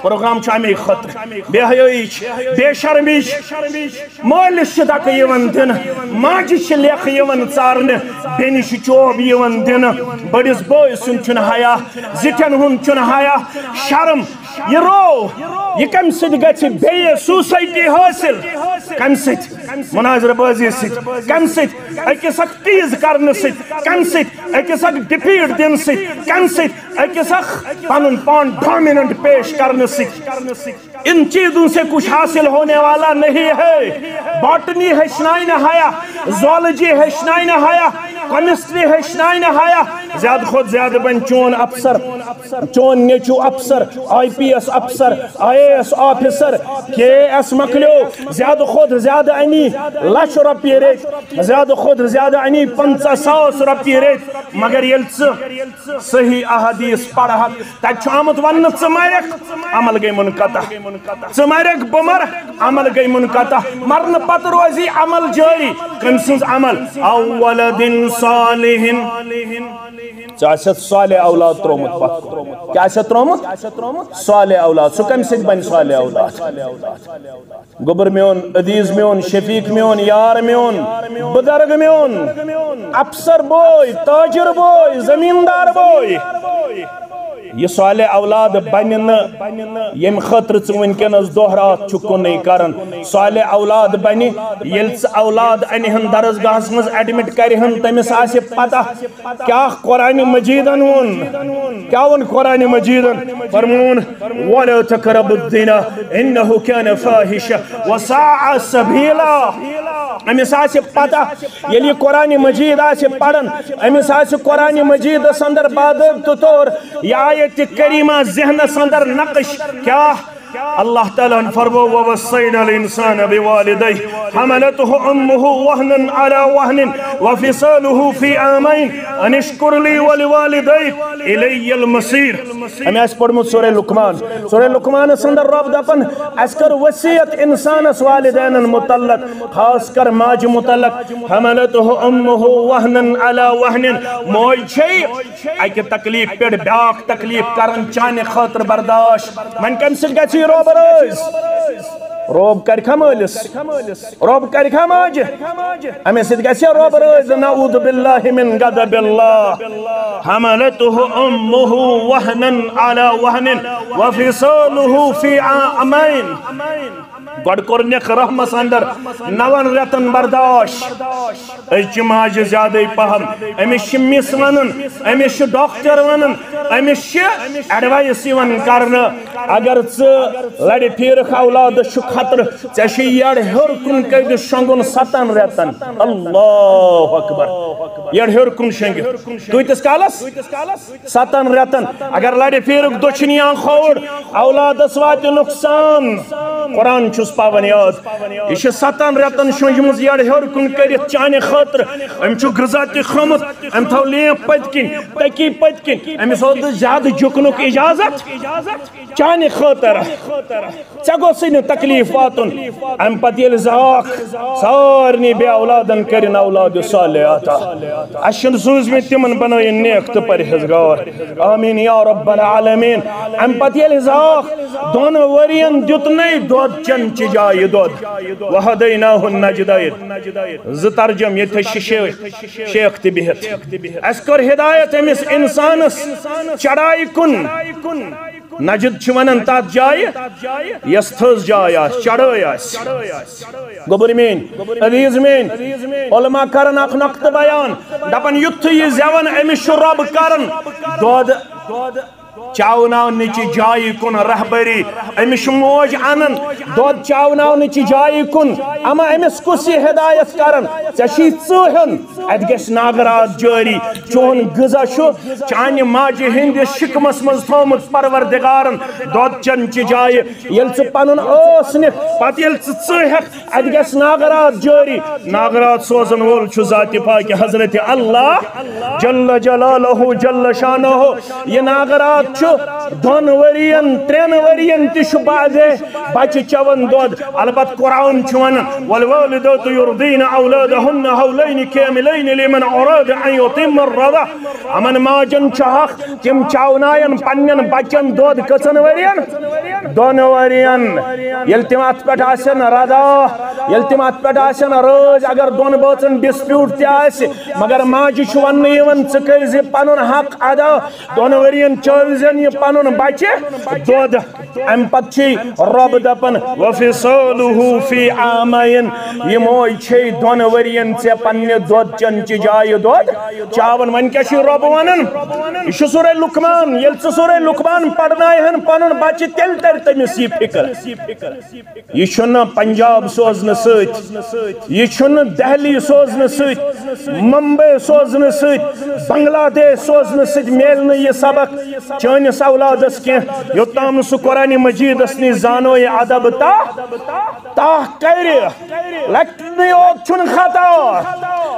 پروگرام چھُ اَمے خٲطرٕ۔ بے حیٲیی چھِ، بے شرمی چھِ، مٲلِس چھِ دکہٕ یِوان دِنہٕ، ماجہِ چھِ لیٚکھ یِوان ژارنہٕ، بیٚنہِ چھِ چوب یِوان دِنہٕ، بٔڑِس بٲے سُنٛد چھُنہٕ حیا، زِٹھٮ۪ن ہُنٛد چھُنہٕ حیا، شرم۔ یہِ رو، یہِ کَمہِ سۭتۍ گژھِ بیٚیہِ سوسایٹی حٲصِل؟ کَمہِ سۭتۍ؟ مناظرٕ بٲزی سۭتۍ۔ کَمہِ سۭتۍ؟ أکِس اکھ تیز کرنہٕ سۭتۍ۔ کَمہِ سۭتۍ؟ أکِس اکھ ڈِفیٖٹ دِنہٕ سۭتۍ۔ کَمہِ سۭتۍ؟ أکِس اکھ پنُن پان ڈومیننٹ پیش کرنہٕ سۭتۍ۔ ان چیزوں سے کچھ حاصل ہونے والا نہیں ہے۔ باٹنی ہیٚچھناونہٕ حیا، زولجی ہیٚچھناونہٕ حیا، کیمسٹری ہیٚچھناونہٕ حیا۔ زیادٕ کھۄتہٕ زیادٕ بنہِ چون افسر، چون نیٚچو افسر، آئی پی ایس افسر، I A S officer, K A S مۄکلیو۔ زیادٕ کھۄتہٕ زیادٕ اَنی لچھ رۄپیہِ رٔٹۍ، زیادٕ کھۄتہٕ زیادٕ اَنی پنٛژاہ ساس رۄپیہِ رٔٹۍ۔ مگر ییٚلہِ ژٕ صحیح احادیث پرہکھ، تتہِ چھُ آمُت وننہٕ، ژٕ مرکھ، عمل گٔے منقطع۔ ژٕ مرکھ، بہٕ مرٕ، عمل گٔے منقطع۔ مرنہٕ پتہٕ روزی عمل جٲری۔ کٔمۍ سٕنٛز عمل؟ او ولد صالح۔ ژےٚ آسٮ۪تھ صالح اولاد ترٛوومُت پتھ کُن۔ کیٛاہ آسٮ۪تھ ترٛوومُت؟ صالح اولاد۔ سُہ کَمہِ سۭتۍ بنہِ صالح اولاد؟ گوٚبُر میون، عزیز میون، شفیق میون، یار میون، بزرگ میون، افسر بوے، تاجر بوے، زمیندار بوے۔ یہِ صالح اولاد بنہِ نہٕ، ییٚمہِ خٲطرٕ ژٕ وٕنکیٚنس دۄہ راتھ چھُکھ کُنُے کران۔ صالح اولاد بنہِ، ییٚلہِ ژٕ اولاد انہِ ہن درسگاہس منٛز ایڈمٹ کرِ ہن، تٔمِس آسہِ پتہ کیٛاہ قرآن مجیدن ووٚن؟ کیٛاہ ووٚن قرآن مجیدن؟ فرموون، "ولا تقربوا الزنا انه كان فاحشة وساء سبيلا۔" أمِس آسہِ پتہ، ییٚلہِ یہِ قرآن مجید آسہِ پران، أمِس آسہِ قرآن مجیدس اندر باضٲبطہٕ طور یہِ آیت کریمہ ذہنس اندر نقش۔ کیٛاہ؟ اللہ تعالیٰ ہن فرمو، "ووصينا الإنسان بوالديه حملته أمه وهنا على وهن وفصاله في عامين أن اشكر لي ولوالديك إلي المصير۔" أمۍ آسہِ پوٚرمُت سورہ لقمان۔ سورہ لقمانس اندر رب دپان، اسہِ کٔر وصیت انسانس والدینن متعلق، خاص کر ماجہِ متعلق۔ "حملته أمه وهنا على وهن۔" موج چھے اکہِ تکلیف پٮ۪ٹھ بیاکھ تکلیف کران چانہِ خٲطرٕ برداشت۔ وۄنۍ کمہِ سۭتۍ گژھِ یہِ رۄب رٲضۍ؟ رۄب کرِ کھا مٲلِس؟ رۄب کرِ کھا ماجہِ؟ أمِس سۭتۍ گژھِ رۄب رٲضۍ؟ نعوذ باللہ من غضب اللہ۔ "حملته أمه وهنا على وهن وفصاله في عامين۔" گۄڈٕ کوٚرنکھ رحمس اندر نون رٮ۪تن برداشت۔ أزچہِ ماجہِ زیادے پہم۔ أمِس چھِ مِس ونان، أمِس چھِ ڈاکٹر ونان، أمِس چھِ ایڈوائس یِوان کرنہٕ۔ اگر ژٕ لرِ پھیرکھ اولادس چھُ خطرٕ، ژےٚ چھُ یٔڑ ہیوٚر کُن کٔرِتھ شۄنگُن ستن رٮ۪تن۔ اللہ اکبر۔ یٔڑ ہیوٚر کُن شۄنگِتھ۔ کۭتِس کالس؟ ستن رٮ۪تن۔ اگر لرِ پھیرُک دٔچھِنۍ یا کھووُر، اولادس واتہِ نقصان۔ قرآن چھُس پاوان یاد۔ یہِ چھِ ستن رٮ۪تن شۄنجمٕژ یٔڑ ہیوٚر کُن کٔرِتھ چانہِ خٲطرٕ۔ أمۍ چھُ غذا تہِ کھیوٚمُت، أمۍ تھٲو لیمپ پٔتۍ کِنۍ، تٔکی پٔتۍ کِنۍ۔ أمِس اوس نہٕ زیادٕ جُکنُک اجازت۔ چانہِ خٲطرٕ۔ ژےٚ گوٚژھُے نہٕ تکلیف واتُن۔ اَمہِ پتہٕ ییٚلہِ زاکھ سارنٕے بے اولادن کٔرِن اولاد صالح عطا۔ اَسہِ چھِنہٕ سوٗزمٕتۍ تِمن بنٲیِن نیک تہٕ پرہیزگار۔ آمین یا رب العالمین۔ اَمہِ پتہٕ ییٚلہِ زاکھ دۄن ؤرین دیُتنَے دۄد چٮ۪نہٕ چہِ جایہِ دۄد۔ وہدیناہ النجدین۔ زٕ ترجم، ییٚتہِ چھِ شیخ، شیخ تہِ بِہِتھ۔ اَسہِ کٔر ہدایت أمِس اِنسانس چڑایہِ کُن۔ نجد چھِ ونان تتھ جایہِ، یۄس تھٔز جاے آسہِ، چڑٲے آسہِ۔ گوٚبُر میٲنۍ، عزیز میٲنۍ، علماء کرن اکھ نقطہٕ بیان، دپان، یُتھُے یہِ زٮ۪وان، أمِس چھُ رۄب کران دۄد چاوناونٕچہِ جایہِ کُن رہبری، أمِس چھُ موج انان دۄد چاوناونٕچہِ جایہِ کُن۔ اما أمِس کُس یہِ ہدایت کران؟ ژےٚ چھُے ژٕہن، اتہِ گژھِ ناگرات جٲری۔ چون غذا چھُ چانہِ ماجہِ ہٕنٛدِس شِکمس منٛز تھومُت پروردگارن دۄد چنچہِ جایہِ۔ ییٚلہِ ژٕ پنُن ٲس نِکھ، پتہٕ ییٚلہِ ژٕ ژٕہکھ، اتہِ گژھِ ناگرات جٲری۔ ناگرات سوزن وول چھُ ذاتِ پاکہِ حضرت اللہ جل جلالہ جل شانہ۔ یہِ ناگرات چھُ دۄن ؤرین، ترٛٮ۪ن ؤرین تہِ چھُ بعضے بچہِ چٮ۪وان دۄد۔ البتہ قرآن چھُ ونان، "والوالدات يرضعن أولادهن حولين كاملين لمن أراد أن يتم الرضاعة۔" یِمن ماجن چھُ حق، تِم چاوناین پننٮ۪ن بچن دۄد کٔژن ؤرین؟ دۄن ؤرین۔ ییٚلہِ تِم اتھ پٮ۪ٹھ آسن رضا، ییٚلہِ تِم اتھ پٮ۪ٹھ آسن رٲضۍ، اگر دۄن بٲژن ڈسپیوٹ تہِ آسہِ، مگر ماجہِ چھُ وننہٕ یِوان، ژٕ کٔرۍ زِ پنُن حق ادا، دۄن ؤرین چٲوزٮ۪ن یہِ پنُن بچہِ دۄد۔ امہِ پتہٕ چھُ رۄب دپان، "وفصاله في عامين"، یہِ موج چھے دۄن ؤرین ژےٚ پننہِ دۄد چنچہِ جایہِ دۄد چاوان۔ وۄنۍ کیٛاہ چھُ رۄب ونان؟ یہِ چھُ سورہ لقمان۔ ییٚلہِ ژٕ سورہ لقمان پرناوہن پنُن بچہِ، تیٚلہِ ترِ تٔمِس یہِ فکر۔ یہِ چھُنہٕ پنجاب سوزنہٕ سۭتۍ، یہِ چھُنہٕ دہلی سوزنہٕ سۭتۍ، ممبئی سوزنہٕ سۭتۍ، بنگلہ دیش سوزنہٕ سۭتۍ میلہِ نہٕ یہِ سبق چٲنِس اولادس کینٛہہ، یوٚتام نہٕ سُہ قرآن مجیدس نِش زانو یہِ ادب تا، تا کرِ۔ لۄکٹنٕے یوت چھُنہٕ خطا،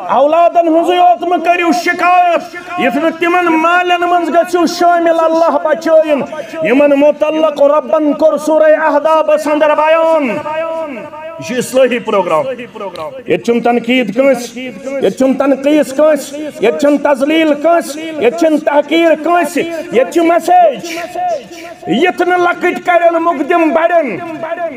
اولادن ہٕنٛزٕے یوت مہٕ کٔرِو شکایت، یُتھ نہٕ تِمن مالٮ۪ن منٛز گٔژھِو شٲمِل۔ اللہ بچٲیِن، یِمن متعلق رۄبن کوٚر سورہ احزابس اندر بیان۔ یہِ چھُ اصلٲحی پروگرام۔ ییٚتہِ چھُنہٕ تنقید کٲنٛسہِ، ییٚتہِ چھُنہٕ تنقیٖص کٲنٛسہِ، ییٚتہِ چھُنہٕ تذلیل کٲنٛسہِ، ییٚتہِ چھُنہٕ تحقیر کٲنٛسہِ، ییٚتہِ چھِ میسیج۔ یِتھ نہٕ لۄکٕٹۍ کرن مقدم بڑن،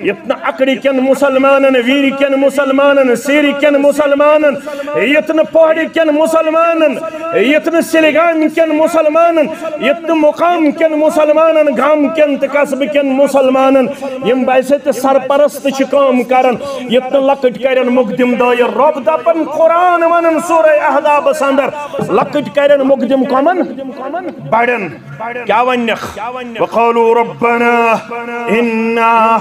یِتھ نہٕ اکڑِ کٮ۪ن مسلمانن، ویرِ کٮ۪ن مسلمانن، سیرِ کٮ۪ن مسلمانن، یِتھ نہٕ پہاڑِ کٮ۪ن مسلمانن، یِتھ نہٕ سلگام کٮ۪ن مسلمانن، یِتھ نہٕ مقام کٮ۪ن مسلمانن، گام کٮ۪ن تہٕ قصبہٕ کٮ۪ن مسلمانن، یِم بحیثیت سرپرست چھِ کٲم کران، یِتھ نہٕ لۄکٕٹۍ کرن مقدم دٲیِر۔ رۄب دپان قرآن ونان سورہ احزابس اندر، لۄکٕٹۍ کرن مقدم کمن؟ بڑن۔ کیا ونکھ؟ وقالوا ربنا إنا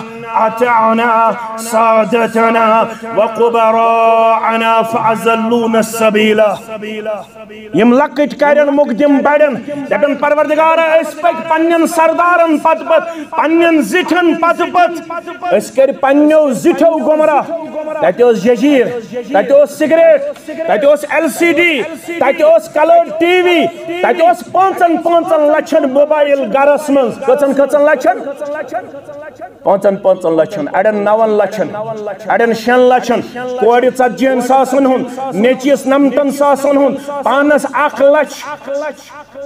أطعنا سادتنا وكبراءنا فأضلونا السبيلا۔ یِم لۄکٕٹۍ کرن مقدم بڑن، دپن پروردگارا، أسۍ پٔکۍ پننٮ۪ن سردارن پتہٕ پتہٕ، پننٮ۪ن زِٹھٮ۪ن پتہٕ پتہٕ۔ أسۍ کٔرۍ پننیو زِٹھیو گمراہ۔ تتہِ اوس ججیر، تتہِ اوس سگریٹ، تتہِ اوس ایل سی ڈی، تتہِ اوس کلر ٹی وی، تتہِ اوس پانٛژن پانٛژن لچھن موبایل گرس منٛز۔ کٔژن کٔژن لچھن؟ پانٛژن پانٛژن لچھن، اڑٮ۪ن نون لچھن، اڑٮ۪ن شٮ۪ن لچھن، کورِ ژتجی ہن ساسن ہُنٛد، نیٚچوِس نمتن ساسن ہُنٛد، پانس اکھ لچھ۔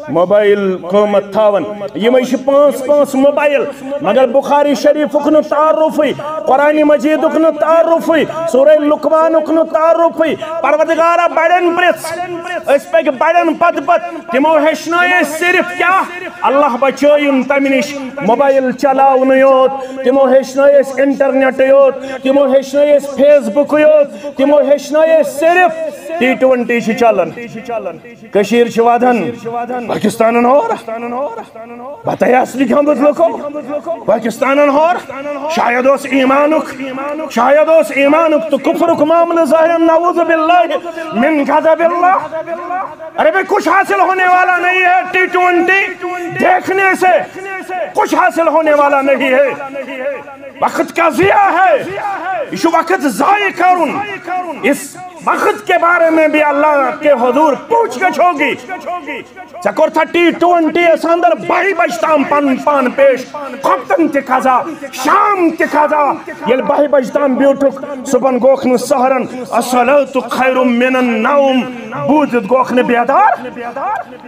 موبایل قۭمتھ تھاوان۔ یِمے چھِ پانٛژھ پانٛژھ موبایل، مگر بخاری شریفُک نہٕ تعارفٕے، قرآن مجیدُک نہٕ تعارفٕے، سورہ لقمانُک نہٕ تعارفٕے۔ پروردگارا، بڑٮ۪ن پرٛژھ، أسۍ پٔکۍ بڑٮ۪ن پتہٕ پتہٕ۔ تِمو ہیٚچھنٲے أسۍ صرف کیٛاہ؟ اللہ بچٲیِن تمہِ نِش۔ موبایل چلاونہٕ یوت، تِمو ہیٚچھنٲے أسۍ انٹرنیٹٕے یوت، تِمو ہیٚچھنٲے أسۍ فیس بُکٕے یوت، تِمو ہیٚچھنٲے أسۍ صرف ٹی ٹوینٹی چھِ چلان۔ کٔشیٖر چھِ وَدان، پاکِستانَن ہور۔ بتہ آسہِ نہٕ کھیوٚمُت لُکو۔ پاکِستانَن ہور۔ شاید اوس ایٖمانُک، شاید اوس ایٖمانُک تہٕ کُفرُک معاملہٕ ظٲہِر، نعوذ باللہ من غضب اللہ۔ ارے بھائی، کچھ حاصل ہونے والا نہیں ہے، ٹی ٹوینٹی دیکھنے سے کچھ حاصل ہونے والا نہیں ہے۔ وقت کا ضیاع ہے، یہ وقت ضائع کرن۔ اس وقت کے بارے میں بھی اللہ کے حضور پوچھ گچھ ہوگی۔ ژےٚ کوٚرتھا ٹی ٹوینٹی یس اندر باہہِ بجہِ تام پنُن پان پیش؟ خۄفتن تہِ قضا، شام تہِ قضا۔ ییٚلہِ باہہِ بجہِ تام بیوٗٹھُکھ، صبحن گوکھ نہٕ سحرن، الصلاۃ خیر من النوم بوٗزِتھ گوکھ نہٕ بیدار،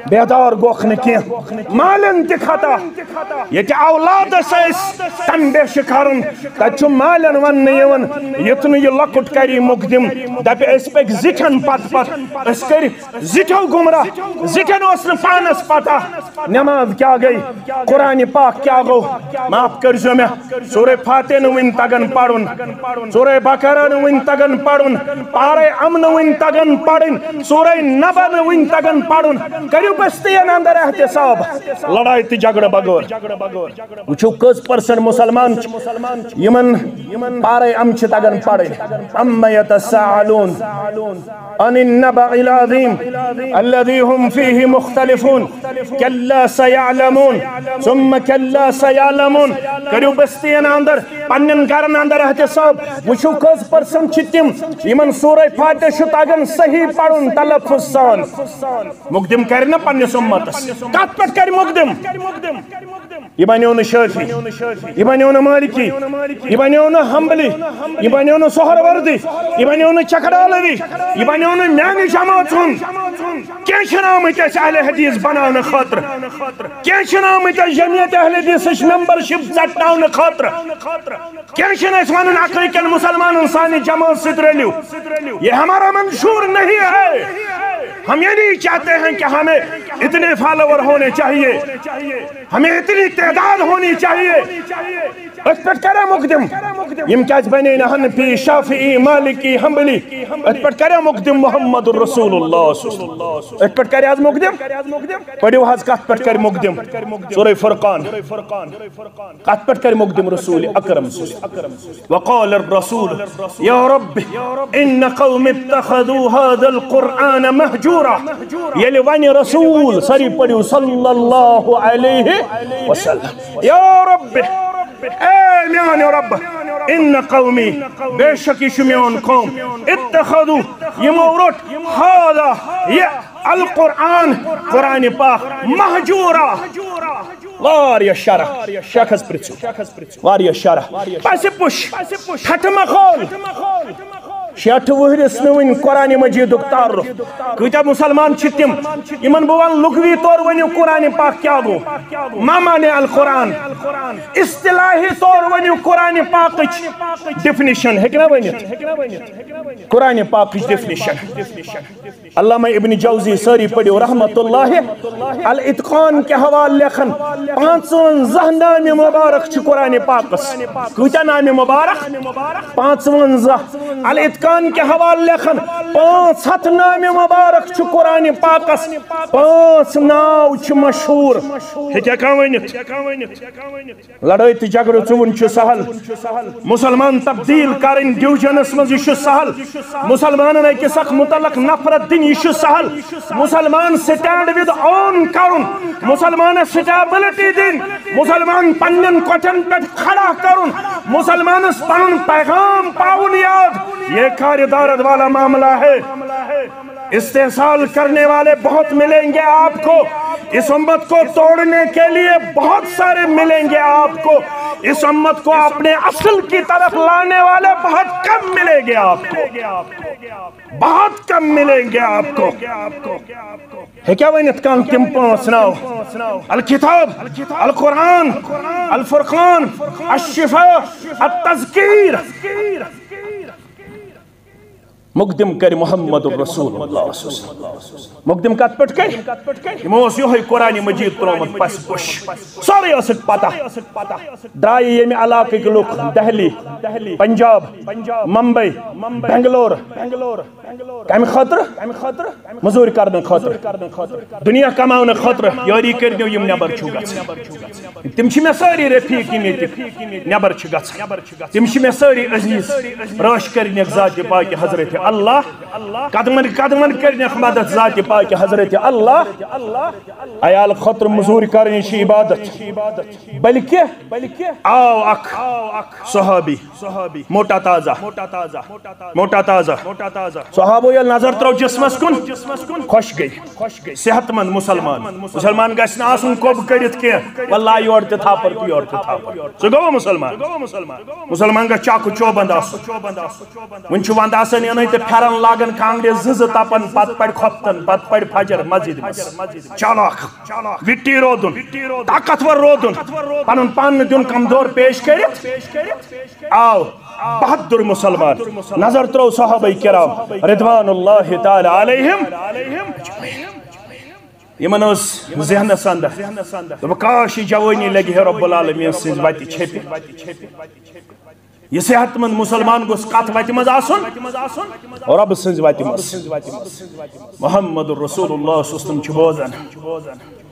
بیدار گوکھ نہٕ کینٛہہ۔ مالٮ۪ن تہِ خطا۔ ییٚتہِ اولادس أسۍ تنبیہ چھِ کرُن، تتہِ چھُ مالٮ۪ن وننہٕ یِوان، یُتھ نہٕ یہِ لۄکُٹ کری مقدم، دپہِ أسۍ پٔکۍ زِٹھٮ۪ن پتہٕ پتہٕ، أسۍ کٔرۍ زِٹھٮ۪و گمراہ۔ زِٹھٮ۪ن اوس نہٕ پانس پتہ نماز کیٛاہ گٔے، قرآن پاک کیٛاہ گوٚو۔ معاف کٔرۍزیو مےٚ، سورہ فاتحہ نہٕ وٕنہِ تگان پرُن، سورہ بقرہ نہٕ وٕنہِ تگان پرُن، پارے ام نہٕ وٕنہِ تگان پرٕنۍ، سورہ نبا نہٕ وٕنہِ تگان پرُن۔ کٔرِو بستین اندر احتساب، لڑاے تہٕ جھگڑٕ بغٲر۔ وٕچھِو کٔژ پرسنٹ مسلمان چھِ یِمن پارے ام چھِ تگان پرٕنۍ۔ اما یتساءلون عن النبأ العظیم الذی هم فیہ مختلفون کلا سیعلمون ثم کلا سیعلمون۔ کٔرِو بستین اندر، پننٮ۪ن گرن اندر احتساب، وٕچھِو کٔژ پرسنٹ چھِ تِم یِمن سورہ فاتحہ چھُ تگان صحیح پرُن تلفظ سان۔ مقدم کرِ نہ پننِس امتس، کتھ پٮ۪ٹھ کرِ مقدم؟ یہِ بنیو نہٕ شافعی، یہِ بنیو نہٕ مالکی، یہِ بنیو نہٕ حنبلی، یہِ بنیو نہٕ سہروردی، یہِ بنیو نہٕ چکرالوی، یہِ بنیو نہٕ میانہِ جماعژ ہُنٛد۔ کینٛہہ چھِنہٕ آمٕتۍ اَسہِ اہل حدیث بناونہٕ خٲطرٕ، کینٛہہ چھِنہٕ آمٕتۍ اَسہِ جمعیت اہل حدیثٕچ membership ژٹناونہٕ خٲطرٕ، کینٛہہ چھِنہٕ اَسہِ ونان عقل کٮ۪ن مسلمانن سانہِ جماعت سۭتۍ رٔلِو۔ یہ ہمارا منشور نہیں ہے۔ ہم یہ نہیں چاہتے ہیں کہ ہمیں اتنے فالوور ہونے چاہیے، ہمیں اتنی تعداد ہونی چاہیے۔ أتھۍ پٮ۪ٹھ کریا مقدم؟ یِم کیازِ بنے نہٕ حنفی، شافعی، مالکی، حنبلی؟ أتھۍ پٮ۪ٹھ کریا مقدم محمد رسول اللہ صلی اللہ علیہ وسلم؟ أتھۍ پٮ۪ٹھ کریا حظ مقدم؟ پٔرِو حظ کتھ پٮ۪ٹھ کرِ مقدم؟ سورہ فرقان۔ کتھ پٮ۪ٹھ کرِ مقدم رسول اکرم صلی اللہ علیہ وسلم؟ وقال الرسول یا رب ان قوم اتخذوا هذا القرآن مهجورا۔ ییٚلہِ ونہِ رسول، سٲری پٔرِو صلی اللہ علیہ وسلم۔ یا رب، اے میانہِ رب، ان قومی، بے شک یہِ چھُ میون قوم، اتخذوا، یِمو روٚٹ، هذا، یہِ القرآن، قرآن پاک، مهجورا، واریاہ شرح، شیخس پرژھِو۔ واریاہ شرح۔ پسِ پُش، ٹھٹھٕ ماحول۔ شیٹھ وُہرِس نہٕ وٕنہِ قرآن مجیدُک تعارف۔ کۭتیاہ مسلمان چھِ تِم، یِمن بہٕ وَنہٕ لغوی طور ؤنِو قرآن پاک کیٛاہ گوٚو؟ ما معنی القرآن؟ اصطلاحی طور ؤنِو قرآن پاکٕچ definition، ہیٚکہِ نا ؤنِتھ؟ قرآن پاکٕچ definition۔ علامہ ابن جوزی، سٲری پٔرِو، رحمت اللہ، الاتقان کہِ حوالہٕ لیکھان، پانٛژوَنزاہ نامہِ مبارک چھِ قرآن پاکس۔ کۭتیاہ نامہِ مبارک؟ پانٛژوَنزاہ۔ الاتقان کہِ حوالہٕ لیکھان، پانٛژھ ہتھ نامہِ مبارک چھِ قرآن پاکس۔ پانٛژھ ناو چھِ مشہوٗر۔ ہیٚکیٛاہ کانٛہہ ؤنِتھ؟ لڑٲے تہٕ جھگڑٕ ژُوُن چھُ سہل۔ مسلمان تبدیل کرٕنۍ division-س منٛز، یہِ چھُ سہل۔ مسلمانن أکِس اکھ متعلق نفرت دِنۍ، یہِ چھُ سہل۔ مسلمان stand with own کرُن، مسلمانس stability دِنۍ، مسلمان پننٮ۪ن کۄٹھٮ۪ن پٮ۪ٹھ کھڑا کرُن، مسلمانس پنُن پیغام پاوُن یاد، یہ کار عدالت والا معاملہ ہے۔ استحصال کرنے والے بہت ملیں گے آپ کو، اس امت کو توڑنے کے لیے بہت سارے ملیں گے آپ کو، اس امت کو اپنے اصل کی طرف لانے والے بہت کم ملیں گے آپ کو، بہت کم ملیں گے آپ کو۔ ہیٚکیٛاہ ؤنِتھ کانٛہہ تِم پانٛژھ ناو؟ الکتاب، القرآن، الفرقان، الشفا، التذکیر۔ مقدم کرِ محمد رسول اللہ صلی اللہ علیہ وسلم۔ مقدم کتھ پٮ۪ٹھ کرِ؟ یِمو اوس یِہوٚے قرآن مجید ترٛوومُت پس پُش۔ سورُے ٲسٕکھ پتہ۔ درٛایہِ ییٚمہِ علاقٕکۍ لُکھ، دہلی، پنجاب، ممبئی، بنگلور، کمہِ خٲطرٕ؟ مٔزوٗرۍ کرنہٕ خٲطرٕ، دُنیا کماونہٕ خٲطرٕ۔ یٲری کٔرِو، یِم نٮ۪بر چھِو گژھان۔ تِم چھِ مےٚ سٲری رفیق، یِم ییٚتہِ نٮ۪بر چھِ گژھان۔ تِم چھِ مےٚ سٲری عزیز۔ رٲچھ کٔرنیکھ ذاتِ پاکہِ حضرت اللہ۔ قدمن قدمن کٔرنیکھ مدد ذاتِ پاکہِ حضرت اللہ۔ عیال خٲطرٕ مٔزوٗرۍ کرٕنۍ چھِ عبادت۔ بلکہِ آو اکھ صحابی، موٹا تازہ، موٹا تازہ۔ صحابو ییٚلہِ نظر ترٲو جسمس کُن، خۄش گٔے۔ صحت مند مسلمان۔ مسلمان گژھِ نہٕ آسُن کوٚب کٔڑِتھ کینٛہہ۔ واللہ یورٕ تہِ تھاپر تہٕ یورٕ تہِ تھاپر۔ سُہ گوٚو مسلمان۔ مسلمان گژھِ چاکھ و چوبند آسُن۔ وۄنۍ چھُ ونٛدٕ آسان یِنٕے تہٕ پھٮ۪رن لاگان، کانٛگرِ زٕ زٕ تپان، پتہٕ پرِ خۄفتن، پتہٕ پرِ فجر مسجدِ منٛز۔ چالاک، وِٹی روزُن، طاقتور روزُن، پنُن پان نہٕ دیُن کمزور پیش کٔرِتھ۔ آو۔ بہادر مسلمان۔ نظر ترٲو صحابہ کرام رضوان اللہ تعالی علیہم، یِمن ٲس ذہنس اندر، دوٚپُکھ، کاش، یہِ جوٲنی لگہِ ہے رب العالمین سٕنٛزِ وتہِ چھیٚپہِ۔ یہِ صحت مند مسلمان گوٚژھ کتھ وتہِ منٛز آسُن؟ رب سٕنٛزِ وتہِ منٛز۔ محمد رسول اللہ صلی اللہ علیہ وسلم چھُ بوزان۔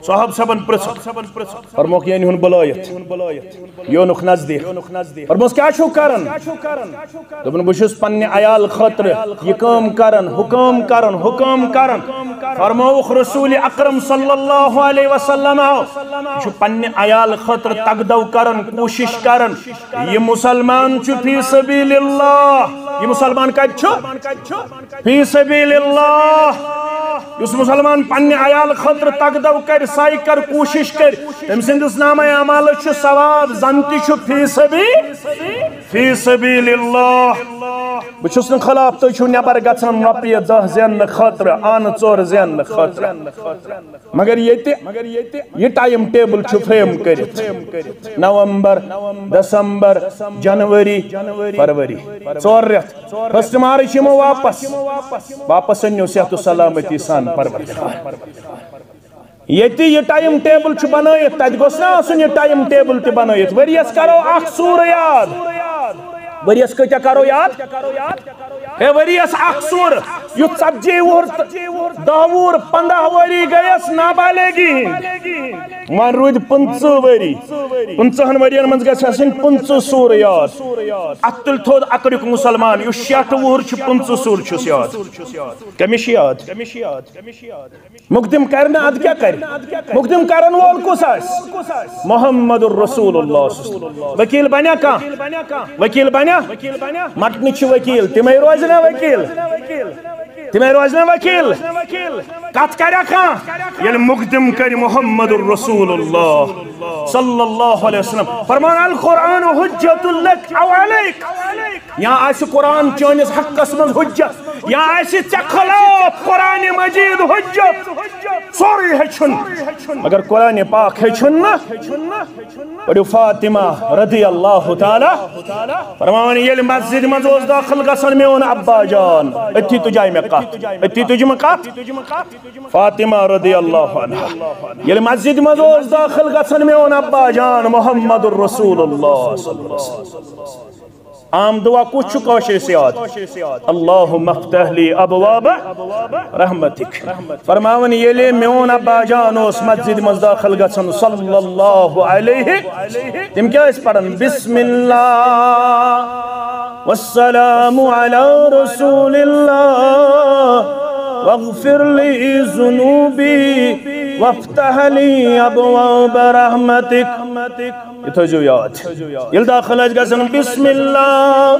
صحابہ صٲبن پرژھ، فرمووُکھ، یہِ أنۍ ہُن بُلٲیِتھ، یہِ اوٚنُکھ نزدیٖک۔ فرمووُس، کیٛاہ چھُو کران؟ دوٚپُن، بہٕ چھُس پننہِ عیال خٲطرٕ یہِ کٲم کران، ہُہ کٲم کران، ہُہ کٲم کران۔ فرمووُکھ رسول اکرم صلی اللہ علیہ وسلم، یہِ چھُ پننہِ عیال خٲطرٕ تگدو کران، کوٗشش کران۔ یہِ مسلمان چھُ فی سبیل اللہ۔ یہِ مسلمان کتہِ چھُ؟ فی سبیل اللہ۔ یُس مسلمان پننہِ عیال خٲطرٕ تگدو کرِ، سعی کرِ، کوٗشش کرِ، تٔمۍ سٕنٛدِس نامہ اعمالس چھُ ثواب، زن تہِ چھُ فی سبیل، فی سبیل اللہ۔ بہٕ چھُس نہٕ خلاف، تُہۍ چھِو نٮ۪بر گژھان رۄپیہِ دَہ زیننہٕ خٲطرٕ، آنہٕ ژور زیننہٕ خٲطرٕ۔ مگر ییٚتہِ یہِ ٹایم ٹیبل چھُ فریم کٔرِتھ۔ نومبر، دسمبر، جنوری، فروری، ژور رٮ۪تھ۔ فسٹ مارچ یِمو واپس۔ واپس أنِو صحت و سلامتی سان پروردگار۔ ییٚتہِ یہِ ٹایم ٹیبل چھُ بنٲیِتھ، تتہِ گوٚژھ نہ آسُن یہِ ٹایم ٹیبل تہِ بنٲیِتھ۔ ؤریس کرو اکھ سورہ یاد۔ ؤریس کۭتیاہ کرو یاد؟ ہے، ؤریس اکھ سورہ۔ یُتھ ژتجی وُہُر تہٕ دَہ وُہُر، پنٛداہ ؤری گٔیَس نابالغی ہِنٛدۍ۔ وۄنۍ روٗدۍ پٕنٛژٕہ ؤری۔ پٕنٛژٕہن ؤرین منٛز گژھِ آسٕنۍ پٕنٛژٕہ سورہ یاد۔ اتھ تُلہِ تھوٚد اکریُک مسلمان، یُس شیٹھ وُہُر چھُ، پٕنٛژٕہ سورہ چھُس یاد۔ کٔمِس چھِ یاد؟ مقدم کرِ نہٕ، ادٕ کیٛاہ کرِ؟ مقدم کرن وول کُس آسہِ؟ محمد رسول اللہ صلی اللہ علیہ وسلم۔ وکیل بنیا کانٛہہ؟ وکیل بنیا؟ مٹنٕکۍ چھِ وکیل، تِمے روزِ نا وکیل؟ تِمے روزِ نا وکیل؟ کتھ کریا کانٛہہ؟ ییٚلہِ مقدم کرِ محمد رسول اللہ صلی اللہ علیہ وسلم۔ فرمان، القرآن حجت لک او علیک۔ یا آسہِ قرآن چٲنِس حقس منٛز حجت، یا آسہِ ژےٚ خلاف قرآن مجید حجت۔ سورُے ہیٚچھُن، مگر قرآن پاک ہیٚچھُن نہ۔ پٔرِو فاطمہ رضی اللہ تعالیٰ فرماوان، ییٚلہِ مسجد منٛز اوس داخل گژھان میون ابا جان، أتھی تُجے مےٚ کتھ، أتھی تُج مےٚ کتھ۔ فاطمہ رضی اللہ عنہا ییٚلہِ مسجد منٛز اوس داخل گژھان میون ابا جان محمد رسول اللہ صلی اللہ علیہ وسلم۔ عام دعا کُس چھُ کٲشرِس یاد؟ اللہم افتح لی ابواب رحمتک۔ فرماوان، ییٚلہِ میون ابا جان اوس مسجد منٛز داخل گژھان صلی اللہ علیہ، تِم کیٛاہ ٲسۍ پران؟ بسم اللہ والسلام علی رسول اللہ واغفر لی ذنوبی وافتح لی ابواب رحمتک۔ یہِ تھٲیزیو یاد۔ ییٚلہِ داخل آسہِ گژھان، بسم اللہ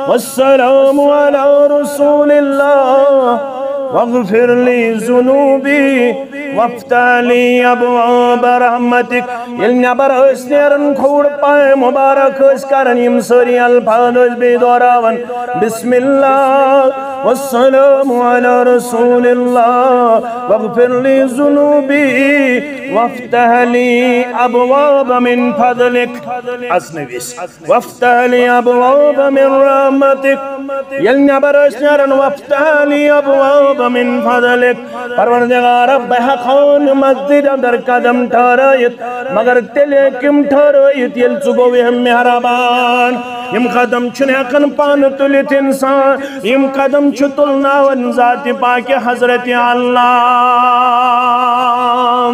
والسلام علی رسول اللہ واغفر لی ذنوبی وافتح لی ابواب رحمتک۔ ییٚلہِ نٮ۪بر ٲسۍ نیران، کھووُر پایہِ مُبارک ٲسۍ کران، یِم سٲری الفاظ ٲسۍ بیٚیہِ دہراوان، بسم اللہ والسلام علی رسول اللہ واغفر لی ذنوبی وافتح لی ابواب من فضلک۔ از نویس، وافتح لی ابواب من رحمتک۔ ییٚلہِ نٮ۪بر ٲسۍ نیران، وافتح لی ابواب من فضلک۔ پروردگارا، بہٕ ہٮ۪کہٕ ہا نہٕ مسجد اندر قدم ٹھہرٲیِتھ، مگر تیٚلہِ ہیٚکِم ٹھہرٲیِتھ، ییٚلہِ ژٕ گوٚوُے مہربان۔ یِم قدم چھِنہٕ ہٮ۪کان پانہٕ تُلِتھ انسان، یِم قدم چھُ تُلناوان ذاتِ پاکِ حضرت اللہ۔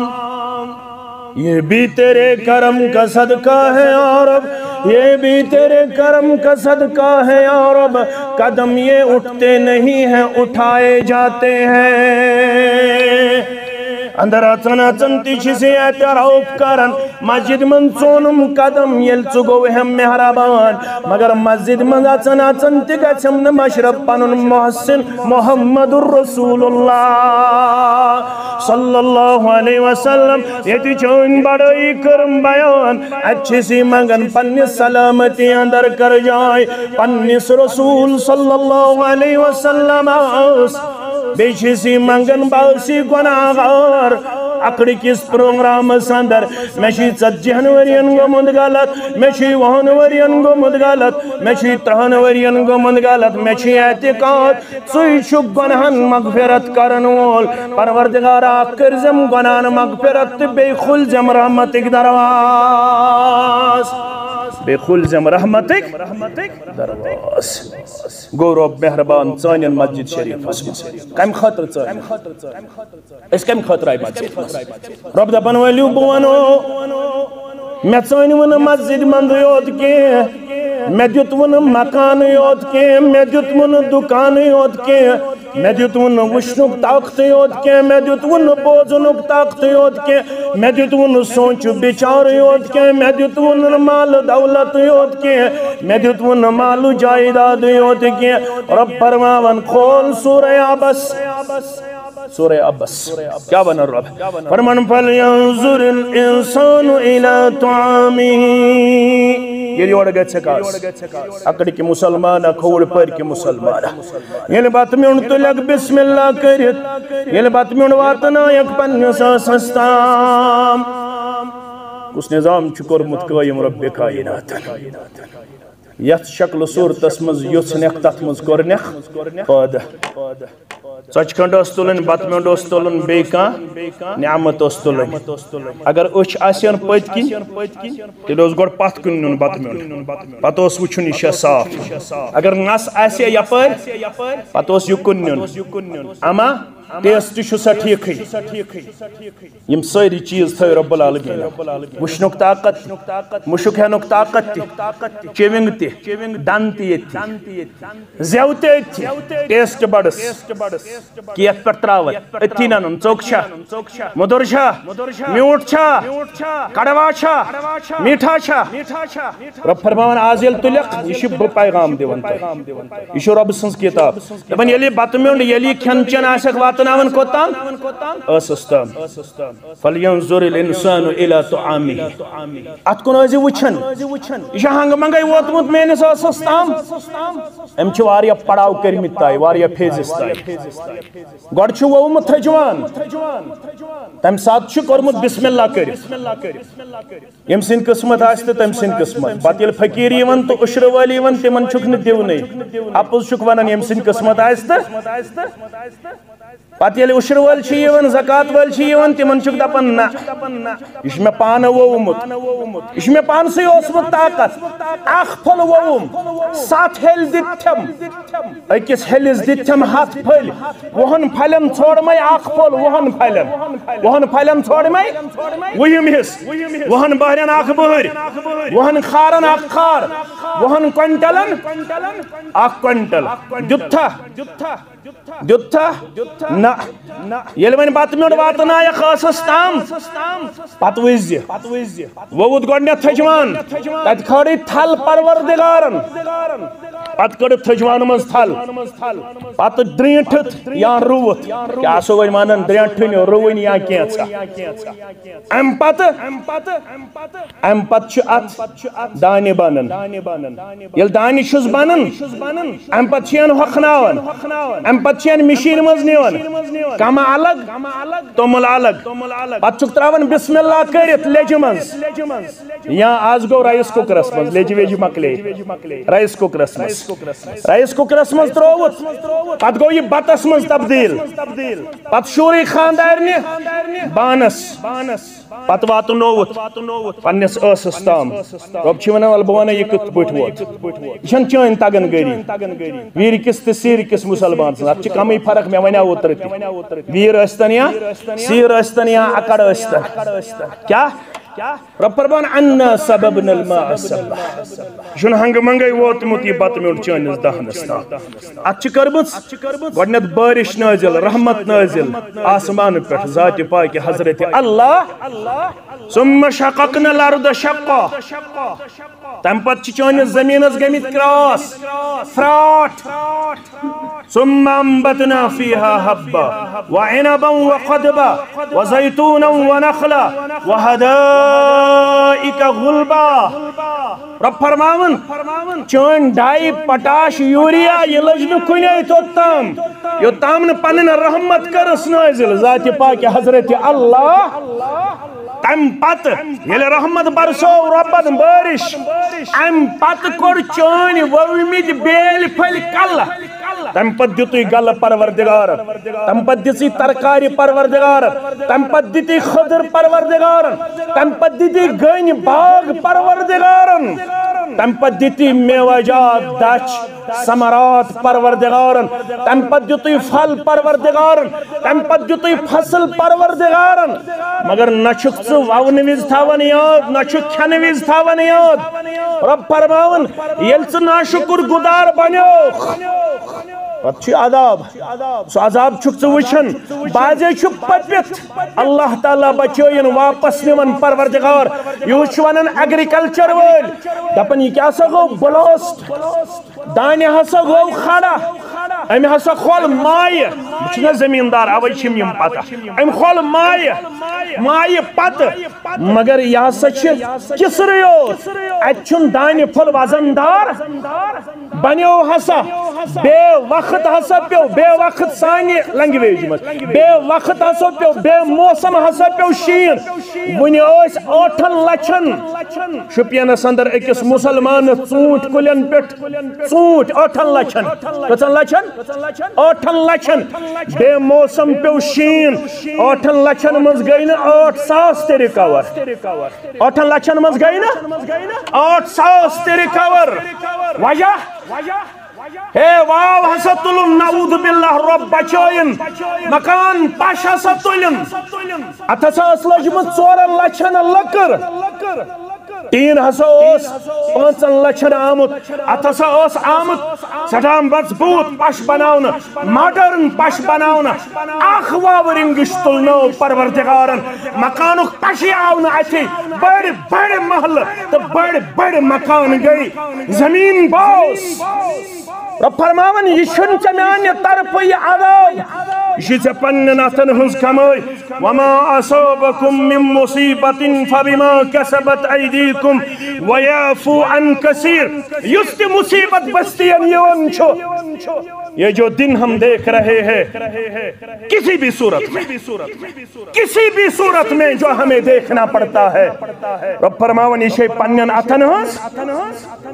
یہ بھی تیرے کرم کا صدقہ ہے یا رب، یہ بھی تیرے کرم کا صدقہ ہے یا رب۔ قدم یہ اٹھتے نہیں ہیں، اٹھائے جاتے ہیں۔ اندر اژان اژان تہِ چھِ سُہ اعتراف کران، مسجد منٛز ژوٗنُم قدم، ییٚلہِ ژٕ گوٚوُے مہربان۔ مگر مسجد منٛز اژان اژان تہِ گژھم نہٕ مشرف پنُن محسن محمد رسول اللہ صلی اللہ علیہ وسلم۔ ییٚتہِ چٲنۍ بڑٲیی کٔرٕم بیان، اتہِ چھِ سُہ منٛگان پننہِ سلامتی اندر کر جاے پننِس رسول صلی اللہ علیہ وسلمس۔ بیٚیہِ چھِ سُہ منٛگان، بہٕ آسی گۄناہگار، اکڑ کس پروگرامس اندر، مےٚ چھُ ژتجی ہن ؤرین گوٚمُت غلط، مےٚ چھُ وُہن ؤرین گوٚمُت غلط، مےٚ چھُ ترٛہن ؤرین گوٚمُت غلط، مےٚ چھُ اعتقاد، ژٕے چھُکھ گۄناہن مغفرت کرن وول۔ پروردگارا، کٔرزم گۄناہن مغفرت تہٕ بیٚیہِ کھُلزم رحمتٕکۍ دروازٕ، بیٚیہِ کھُلزم رحمتٕکۍ دروازٕ۔ گوٚو رۄب مہربان ژانٮ۪ن مسجد شریفس منٛز۔ کمہِ خٲطرٕ ژانٮ۪ن؟ أسۍ کمہِ خٲطرٕ آیہِ مسجد منٛز؟ رۄب دپان، ؤلِو بہٕ ونو، مےٚ ژٲنِوٕ نہٕ مسجد منٛزٕے یوت کینٛہہ، مےٚ دیُتوٕ نہٕ مکانٕے یوت کینٛہہ، مےٚ دیُتوٕ نہٕ دُکانٕے یوت کینٛہہ، مےٚ دیُتوٕ نہٕ وٕچھنُک طاقتٕے یوت کینٛہہ، مےٚ دیُتوٕ نہٕ بوزنُک طاقتٕے یوت کینٛہہ، مےٚ دیُتوٕ نہٕ سونٛچُک بِچارٕے یوت کینٛہہ، مےٚ دیُتوٕ نہٕ مال دولتٕے یوت کینٛہہ، مےٚ دیُتوٕ نہٕ مال و جایدادٕے یوت کینٛہہ۔ رۄب فرماوان، کھول سورہ عبس۔ سورہ عبس۔ کیٛاہ ونان رۄب؟ فرمان، فلینظر الانسان الی طعامہ۔ ییٚلہِ یورٕ گژھِ کاس، اکڑ کہِ مسلمان، کھووُر پٔرۍ کہِ مسلمان۔ ییٚلہِ بتہٕ میوٚنٛڈ تُلکھ بسم اللہ کٔرِتھ، ییٚلہِ بتہٕ میوٚنٛڈ واتنایکھ پننِس ٲسس تام، کُس نظام چھُ کوٚرمُت قٲیِم رۄبِ کائناتن؟ یتھ شکل و صورتس منٛز یوٚژھ نکھ، تتھ منٛز کوٚر نکھ پٲدٕ۔ ژۄچہِ کھنٛڈ ٲس تُلٕنۍ، بتہٕ میوٚنٛڈ اوس تُلُن، بیٚیہِ کانٛہہ نعمت اوس تُلٕنۍ۔ اگر أچھ آسہِ ہن پٔتۍ کِنۍ، تیٚلہِ اوس گۄڈٕ پتھ کُن نیُن بتہٕ میوٚنٛڈ، پتہٕ اوس وٕچھُن یہِ چھا صاف۔ اگر نس آسہِ ہا یپٲرۍ، پتہٕ اوس یُکُن نیُن۔ اما ٹیسٹ چھُ سا ٹھیٖکھٕے؟ یِم سٲری چیٖز تھٲوۍ رۄب العالمیٖنَن۔ وٕچھنُک طاقت، مُشُک ہٮ۪نُک طاقت تہِ، چِوِنٛگ تہِ، دَنٛد تہِ ییٚتھی، زٮ۪و تہِ أتھی، ٹیسٹ بڈس کیتھ پٮ۪ٹھ ترٛاوَتھ، أتھی نَنُن، ژوٚک چھا، مُدُر چھا، میوٗٹھ چھا، کڑوا چھا، میٖٹھا چھا۔ رۄب فرماوان، آز ییٚلہِ تُلٮ۪کھ، یہِ چھُ بہٕ پیغام دِوان تۄہہِ۔ یہِ چھُ رۄبہٕ سٕنٛز کِتاب۔ دَپان، ییٚلہِ یہِ بَتہٕ میوٚنٛڈ، ییٚلہِ یہِ کھٮ۪ن چٮ۪ن آسٮ۪کھ واتناوان کوٚتام؟ ٲسَس تام۔ فلینظر الانسان الی طعامہ۔ اَتھ کُن ٲسۍزِ وٕچھان۔ یہِ چھُ ہنٛگہٕ منٛگَے ووتمُت میٛٲنِس ٲسَس تام۔ أمۍ چھِ واریاہ پڑاو کٔرمٕتۍ طے، واریاہ phases طے۔ گۄڈٕ چھُ ووٚومُت تھٔجوان، تَمہِ ساتہٕ چھُ کوٚرمُت بسم اللہ کٔرِتھ۔ ییٚمہِ سٕنٛدِ قٕسمت آسہِ تہٕ تٔمۍ سٕنٛدِ قٕسمت۔ پتہٕ ییٚلہِ فقیٖر یِوان تہٕ عُشرٕ وٲلۍ یِوان، تِمن چھُکھ نہٕ دِونٕے۔ اَپُز چھُکھ وَنان، ییٚمہِ سٕنٛدِ قٕسمت آسہِ تہٕ۔ پتہٕ ییٚلہِ عُشرٕ وٲلۍ چھِ یِوان، زکوٰۃ وٲلۍ چھِ یِوان، تِمن چھُکھ دَپان، نہ، یہِ چھُ مےٚ پانہٕ ووٚومُت۔ یہِ چھُ مےٚ پانسٕے اوسمُت طاقت۔ اکھ پھوٚل ووٚوُم، ستھ ہیٚلۍ دِتۍ تھٮ۪م۔ أکِس ہیٚلِس دِتۍ تھٮ۪م ہتھ پھٔلۍ۔ وُہن پھلٮ۪ن ژھوڑ مے اکھ پھوٚل، وُہن پھلٮ۪ن۔ وُہن پھلٮ۪ن ژھوڑ مے وُہِم حصہٕ۔ وُہن بہرٮ۪ن اکھ بہٕرۍ۔ وُہن خارن اکھ خار۔ وُہن کوینٹلن اکھ کوینٹل۔ دیُتتھا؟ دیُتتھا؟ نہ۔ ییٚلہِ وۄنۍ بتہٕ میوٚنٛڈ واتنایکھ ٲسس تام، پتہٕ وٕچھ زِ ووٚوُتھ گۄڈٕنٮ۪تھ تھٔجوان، تتہِ کھٲرٕے تھل پروردگارن۔ پتہٕ کٔڑٕتھ تھٔجوانہٕ منٛز تھل، پتہٕ درینٹھِتھ یا رُوُتھ۔ کیٛاہ آسو وۄنۍ ونان، درینٹھٕنۍ، رُوٕنۍ یا کینٛژھا۔ امہِ پتہٕ، امہِ پتہٕ چھُ اتھ دانہِ بنان۔ ییٚلہِ دانہِ چھُس بنان، امہِ پتہٕ چھِ یِوان ہۄکھناوان، امہِ پتہٕ چھِ یِوان مِشیٖنہِ منٛز نِوان، کمہٕ الگ، توٚمُل الگ۔ پتہٕ چھُکھ ترٛاوان بسم اللہ کٔرِتھ لیٚجہِ منٛز۔ یا آز گوٚو رایس کُکرس منٛز، لیٚجہِ ویٚجہِ مۄکلے۔ رایس کُکرس منٛز، رایس کُکرس منٛز ترٛووُتھ، پتہٕ گوٚو یہِ بتس منٛز تبدیٖل۔ پتہٕ شوٗرٕے خانٛدارنہِ بانس، پتہٕ واتنووُتھ پننِس ٲسس تام۔ رۄب چھُ ونان، ولہٕ بہٕ ونہٕ یہِ کِتھ پٲٹھۍ ووت۔ یہِ چھَنہٕ چٲنۍ تگن گٔری۔ ویٖرۍ کِس تہٕ سیٖرۍ کِس مُسلمان سٕنٛز۔ اتھ چھِ کمٕے فرق، مےٚ ونیٛاو اوترٕ تہِ۔ ویٖر ٲسۍتن یا سیٖر ٲسۍتن یا اکڑ ٲسۍتن۔ کیٛاہ؟ رۄب فرمان، انا صببنا الماء صبا۔ یہِ چھُنہٕ ہنگہٕ منگے ووتمُت یہِ بتہٕ میوٚنٛڈ چٲنِس دہنس تام۔ اتھ چھِ کٔرمٕژ گۄڈٕنٮ۪تھ بارش نٲزِل، رحمت نٲزِل آسمانہٕ پٮ۪ٹھ ذاتِ پاکہِ حضرت اللہ۔ ثم شققنا الارض شقا۔ تمہِ پتہٕ چھِ چٲنِس زٔمیٖنس گٔمٕتۍ کراس، فراٹ۔ ثم انبتنا فيها حبا وعنبا وقضبا وزيتونا ونخلا وحدائق غلبا۔ رب فرماون، چٲنۍ ڈاے، پٹاش، یوریا، یہِ لٔج نہٕ کُنے توٚتام، یوٚتام نہٕ پنٕنۍ رحمت کٔرٕس نٲزِل ذاتِ پاکہِ حضرت اللہ۔ تمہِ پتہٕ ییٚلہِ رحمت برسو رۄبن بٲرِش، امہِ پتہٕ کوٚر چٲنۍ ؤومٕتۍ بیلۍ پھٔلۍ کلہٕ۔ تمہِ پتہٕ دیُتُے گلہٕ پروردگارن، تمہِ پتہٕ دِژٕے ترکارِ پروردگارن، تمہِ پتہٕ دِتی خٔدٕر پروردگارن، تمہِ پتہٕ دِتی گٔنۍ باغ پروردگارن، تمہِ پتہٕ دِتی میوہ جات دچھ ثمرات پروردگارن، تمہِ پتہٕ دیُتُے پھل پروردگارن، تمہِ پتہٕ دیُتُے فصل پروردگارن۔ مگر نہ چھُکھ ژٕ وونہٕ وِزِ تھاوان یاد، نہ چھُکھ کھٮ۪نہٕ وِزِ تھاوان یاد۔ رب فرماوان، ییٚلہِ ژٕ ناشُکُر گُزار بنیوکھ، پتہٕ چھُ عذاب۔ سُہ عذاب چھُکھ ژٕ وٕچھان، بعضے چھُ پٔپِتھ، اللہ تعالیٰ بچٲیِن، واپس نِوان پروردگار۔ یِہُس چھُ ونان ایگریکلچر وٲلۍ، دپان، یہِ کیٛاہ سا گوٚو بلاسٹ؟ دانہِ ہسا گوٚو کھڑا، أمۍ ہسا کھول مایہِ۔ بہٕ چھُس نہ زٔمیٖندار، اوے چھِم یِم پتہ۔ أمۍ کھول مایہِ، مایہِ پتہٕ، مگر یہِ ہسا چھِ کِسرٕے یوت۔ اتہِ چھُنہٕ دانہِ پھوٚل وزن دار۔ بنیو ہسا، بے وقت ہسا پیو، بے وقت سانہِ لنگویج منٛز، بے وقت ہسا پیو، بے موسم ہسا پیو شیٖن۔ وُنہِ ٲسۍ ٲٹھن لچھن شُپینس اندر أکِس مُسلمانس ژوٗنٹھۍ کُلٮ۪ن پٮ۪ٹھ، ژوٗنٹھۍ ٲٹھن لچھن۔ کٔژن لچھن؟ ٲٹھن لچھن۔ بے موسم پیو شیٖن۔ ٲٹھن لچھن منٛز گٔے نہٕ ٲٹھ ساس تہِ ریکور۔ ٲٹھن لچھن منٛز گٔے نہٕ ٲٹھ ساس تہِ ریکور۔ وجہ؟ ہے، واو ہسا تُلُن، نعوذ باللہ، رۄب بچٲیِن۔ مکان پش ہسا تُلِن۔ اتھ ہسا ٲس لٔجمٕژ ژورن لچھن لٔکٕر۔ ٹیٖن ہسا اوس پانٛژن لچھن آمُت۔ اتھ ہسا اوس آمُت سٮ۪ٹھاہ مضبوٗط پش بناونہٕ، ماڈرن پش بناونہٕ۔ اکھ واو رنگش تُلنٲو پروردگارن۔ مکانُک پشے آو نہٕ اتھِ۔ بٔڑۍ بٔڑۍ محلہٕ تہٕ بٔڑۍ بٔڑۍ مکان گٔے زمین بوس۔ رب فرماوان، یہِ چھُنہٕ ژےٚ میانہِ طرفہٕ یہِ عذاب، یہِ چھِ ژےٚ پننٮ۪ن اتھن ہٕنٛز کمٲے۔ وما اصابکم من مصیبة فبما کسبت ایدیکم ویعفو عن کثیر۔ یُس تہِ مصیبت بستین یِوان چھُ، یہ جو دن ہم دیکھ رہے ہیں، کسی بھی صورت میں، کسی بھی صورت میں جو ہمیں دیکھنا پڑتا ہے، رب فرماوان، یہِ چھے پننٮ۪ن اتھن ہٕنٛز،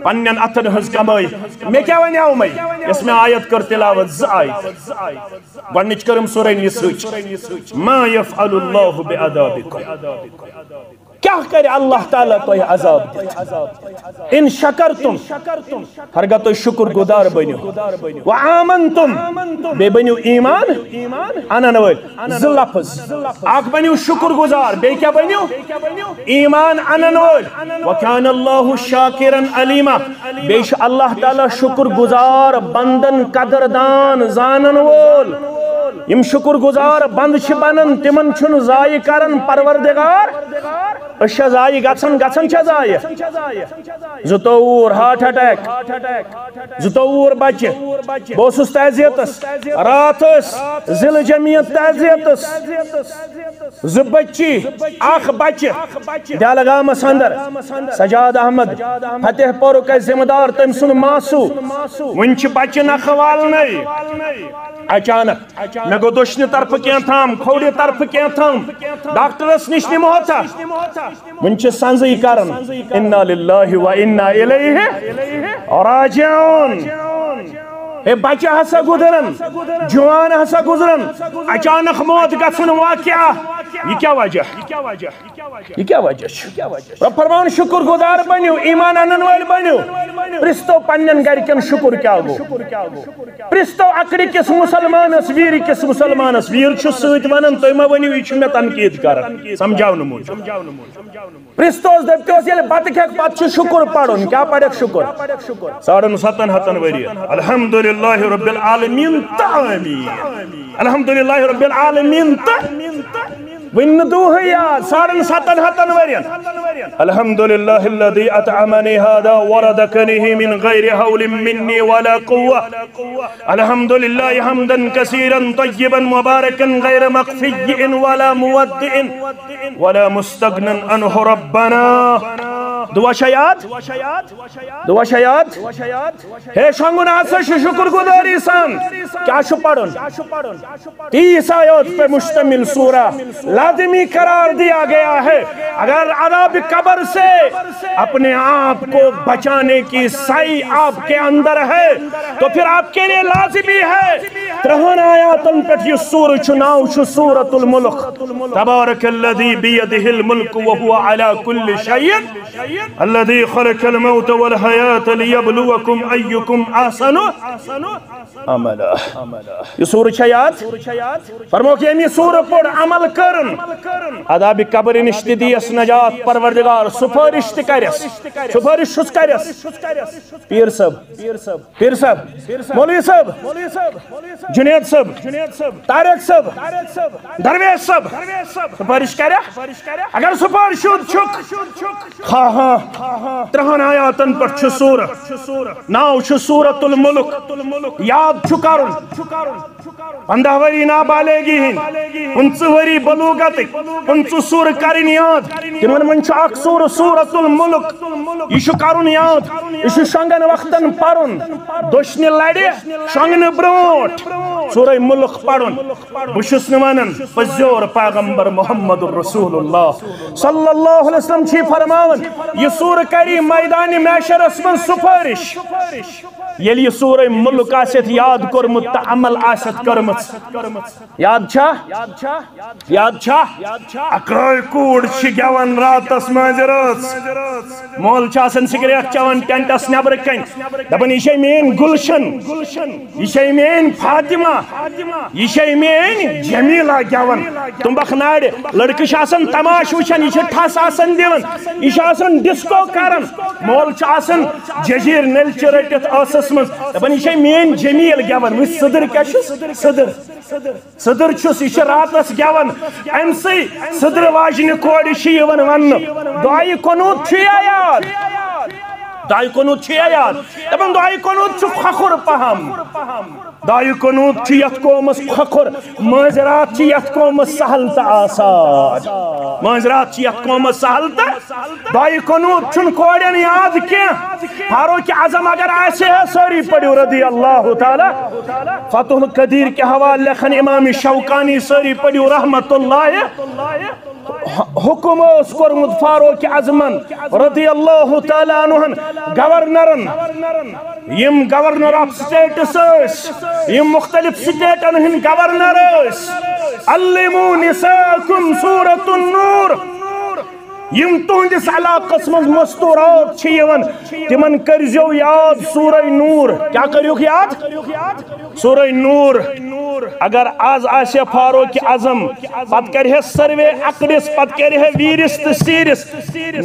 پننٮ۪ن اتھن ہٕنٛز کمٲے۔ مےٚ کیٛاہ ونیاو مے؟ یۄس مےٚ آیت کٔر تلاوت، زٕ آیت۔ گۄڈنِچ کٔرٕم سورہ نساء۔ ما یفعل اللہ بعذابکم۔ کیٛاہ کرِ اللہ تعالیٰ تۄہہِ عذاب دِتھ؟ ان شکرتم، ہرگاہ تُہۍ شُکر گُزار بٔنِو، و آمنتم، بیٚیہِ بٔنِو ایمان انن وٲلۍ۔ زٕ لفظ، اکھ بٔنِو شُکر گُزار، بیٚیہِ کیٛاہ بٔنِو؟ ایمان انن وٲلۍ۔ وکان اللہ شاکرا علیما، بیٚیہِ چھُ اللہ تعالیٰ شُکر گُزار، بندن قدردان، زانن وول۔ یِم شُکر گُزار بند چھِ بنان، تِمن چھُنہٕ ضایع کران پروردگار۔ أسۍ چھا ضایع گژھان؟ گژھان چھا ضایع؟ زٕتووُہ ہارٹ اٹیک، زٕتووُہ بچہِ۔ بہٕ اوسُس تعزیتس، راتھ ٲس ضلع جمعیت تعزیتس۔ زٕ بچی، اکھ بچہِ، دہلگامس اندر سجاد احمد، فتح پورُک اَسہِ ذمہٕ دار، تٔمۍ سُنٛد ماسوٗ۔ وُنہِ چھِ بچہِ نکھٕ والنَے۔ اچانک مےٚ گوٚو دٔچھنہِ طرفہٕ کینٛہہ تام، کھوورِ طرفہٕ کینٛہہ تام، ڈاکٹرس نِش نِمہوتھا۔ وُنہِ چھِ سنزٕے کران، انا للہ و انا الیہ راجعون۔ ہے، بچہ ہسا گُزرن، جوان ہسا گُزرن، اچانک موت گژھن واقعہ، یہِ کیٛاہ وجہ؟ یہِ کیٛاہ وجہ چھُ؟ رب فرماوان، شُکر گُزار بٔنِو، ایمان انن وٲلۍ بٔنِو۔ پرٛژھتو پننٮ۪ن گرِکٮ۪ن شُکر کیٛاہ گوٚو؟ پرٛژھتو اکرِ کِس مُسلمانس، ویٖرِ کِس مُسلمانس، ویٖر چھُ سۭتۍ ونان، تُہۍ ما ؤنِو، یہِ چھُ مےٚ تنقیٖد کران، سمجھاونہٕ موٗجوٗب۔ پرٛژھتوس، دٔپۍتوس، ییٚلہِ بتہٕ کھٮ۪کھ، پتہٕ چھُ شُکُر پرُن۔ کیٛاہ پرکھ شُکُر؟ ساڑن ستن ہتن ؤرین۔ الحمدللہ رب العالمین تہٕ آمین۔ الحمدللہ رب العالمین تہٕ وُنہِ نہٕ دُہٕے یاد، ساڑن ستن ہتن ؤرین۔ الحمدللہ الذی اطعمنی ھذا ورزقنیہ من غیر حول منی ولا قوة۔ الحمد لله حمدا كثيرا طيبا مباركا غير مكفي ولا مودع ولا مستغنى عنه ربنا۔ دعا چھا یاد؟ دعا چھا یاد؟ ہے شۄنٛگُن ہسا چھُ شُکر گُزٲری سان۔ کیٛاہ چھُ پرُن؟ تیس آیات پہ مشتمل سورہ لازمی قرار دیا گیا ہے۔ اگر عذاب قبر سے اپنے آپ کو بچانے کی سعی آپ کے اندر ہے تو پھر آپ کے لیے لازمی ہے۔ ترہن آیاتن پہ یہ سورہ چھُ، ناو چھُ سورۃ الملک۔ تبارک الذی بیدہ الملک وہو علی کل شیء الذي خلق الموت والحياة ليبلوكم أيكم أحسن عملا۔ یہ سورہ چھا یاد؟ فرموک، ییٚمہِ سورہ پوٚر عمل کرن، عذاب قبر نش تہِ دیس نجات پروردگار، سفارش تہِ کرس۔ سفارش چھُس کرس۔ پیر صٲب، پیر صٲب، مولوی صٲب، جنید صٲب، طارق صٲب، درویش صٲب، سفارش کریا؟ اگر سفارش شد چھُکھ، ہا ہا، ترہن آیاتن پٮ۪ٹھ چھُ سورہ، ناو چھُ سورۃ الملک، یاد چھُ کرُن۔ پندہ وری نابالغی ہند، پنچہ وری بلوغت، پنچہ سور کرن یاد۔ تمن من چھ اکھ سور سورۃ الملک۔ یہ چھ کرن یاد، یہ چھ شنگن وقتن پرن۔ دشنہ لڑ شنگنہ برونٹ سورہ ملک پرن۔ بہ چھس نہ ونان پزیور پیغمبر محمد رسول اللہ صلی اللہ علیہ وسلم چھ فرماوان، یہ سور کری میدان محشرس من سفارش۔ ییٚلہِ یہِ سورہ مُلک آسٮ۪تھ یاد کوٚرمُت تہٕ عمل آسٮ۪تھ کٔرمٕژ۔ یاد چھا؟ یاد چھا؟ اکٲے کوٗر چھِ گٮ۪وان راتس مٲنزِ رٲژ۔ مول چھُ آسان سگریٹ چٮ۪وان ٹینٹس نٮ۪برٕ کنۍ، دپان، "یہِ چھے میٲنۍ گُلشن، یہِ چھے میٲنۍ فاطمہ، یہِ چھے میٲنۍ جمیلہ گٮ۪وان۔" تُمبکھ نارِ لڑکہٕ چھِ آسان تماش وٕچھان، یہِ چھِ ٹھس آسان دِوان، یہِ چھُ آسان ڈسکو کران۔ مول چھُ آسان جزیر نلچہِ رٔٹِتھ ٲسس منٛز، دپان، "یہِ چھے میٲنۍ جمیل گٮ۪وان۔" وٕچھ سٕدٕر کیٛاہ چھُس؟ سٕدٕر۔ سٕدٕر چھُس، یہِ چھِ راتس گٮ۪وان۔ أمۍ سٕے سٕدرٕ واجنہِ کورِ چھِ یِوان وننہٕ، دعایہِ قنوت چھُ یا یاد؟ دعایہِ قنوت چھُ یا یاد؟ دپان، دعایہِ قنوت چھُ کھۄکھُر پہم۔ دعایہِ قنوت چھُ یتھ قومس کھۄکھُر، مٲنزِ راتھ چھِ یتھ قومس سہل تہٕ آسان۔ مٲنزِ راتھ چھِ یتھ قومس سہل تہٕ دعایہِ قنوت چھُنہٕ کورٮ۪ن یاد کینٛہہ۔ فاروق اعظم اگر آسہِ ہے، سٲری پٔرِو رضی اللہ تعالیٰ۔ فتح القدیر کہِ حوالہٕ لیکھن امام شوکانی، سٲری پٔرِو رحمت اللہ۔ حکم اوس کوٚرمُت فاروق اعظمن رضی اللہ تعالیٰ عنہن گورنرن، یِم گورنر آف سٹیٹس ٲسۍ، یِم مختلف سٹیٹن ہٕنٛدۍ گورنر ٲسۍ، "علموا نساءکم سورۃ النور"۔ یِم تُہنٛدِس علاقس منٛز مستورات چھِ یِوان، تِمن کٔرزیو یاد سورہ نور۔ کیٛاہ کٔرِوکھ یاد؟ سورہ نور۔ اگر از آسہِ فاروق اعظم، پتہٕ کرِ ہے سروے اکڑِس، پتہٕ کرِ ہے ویٖرِس تہٕ سیٖرِس،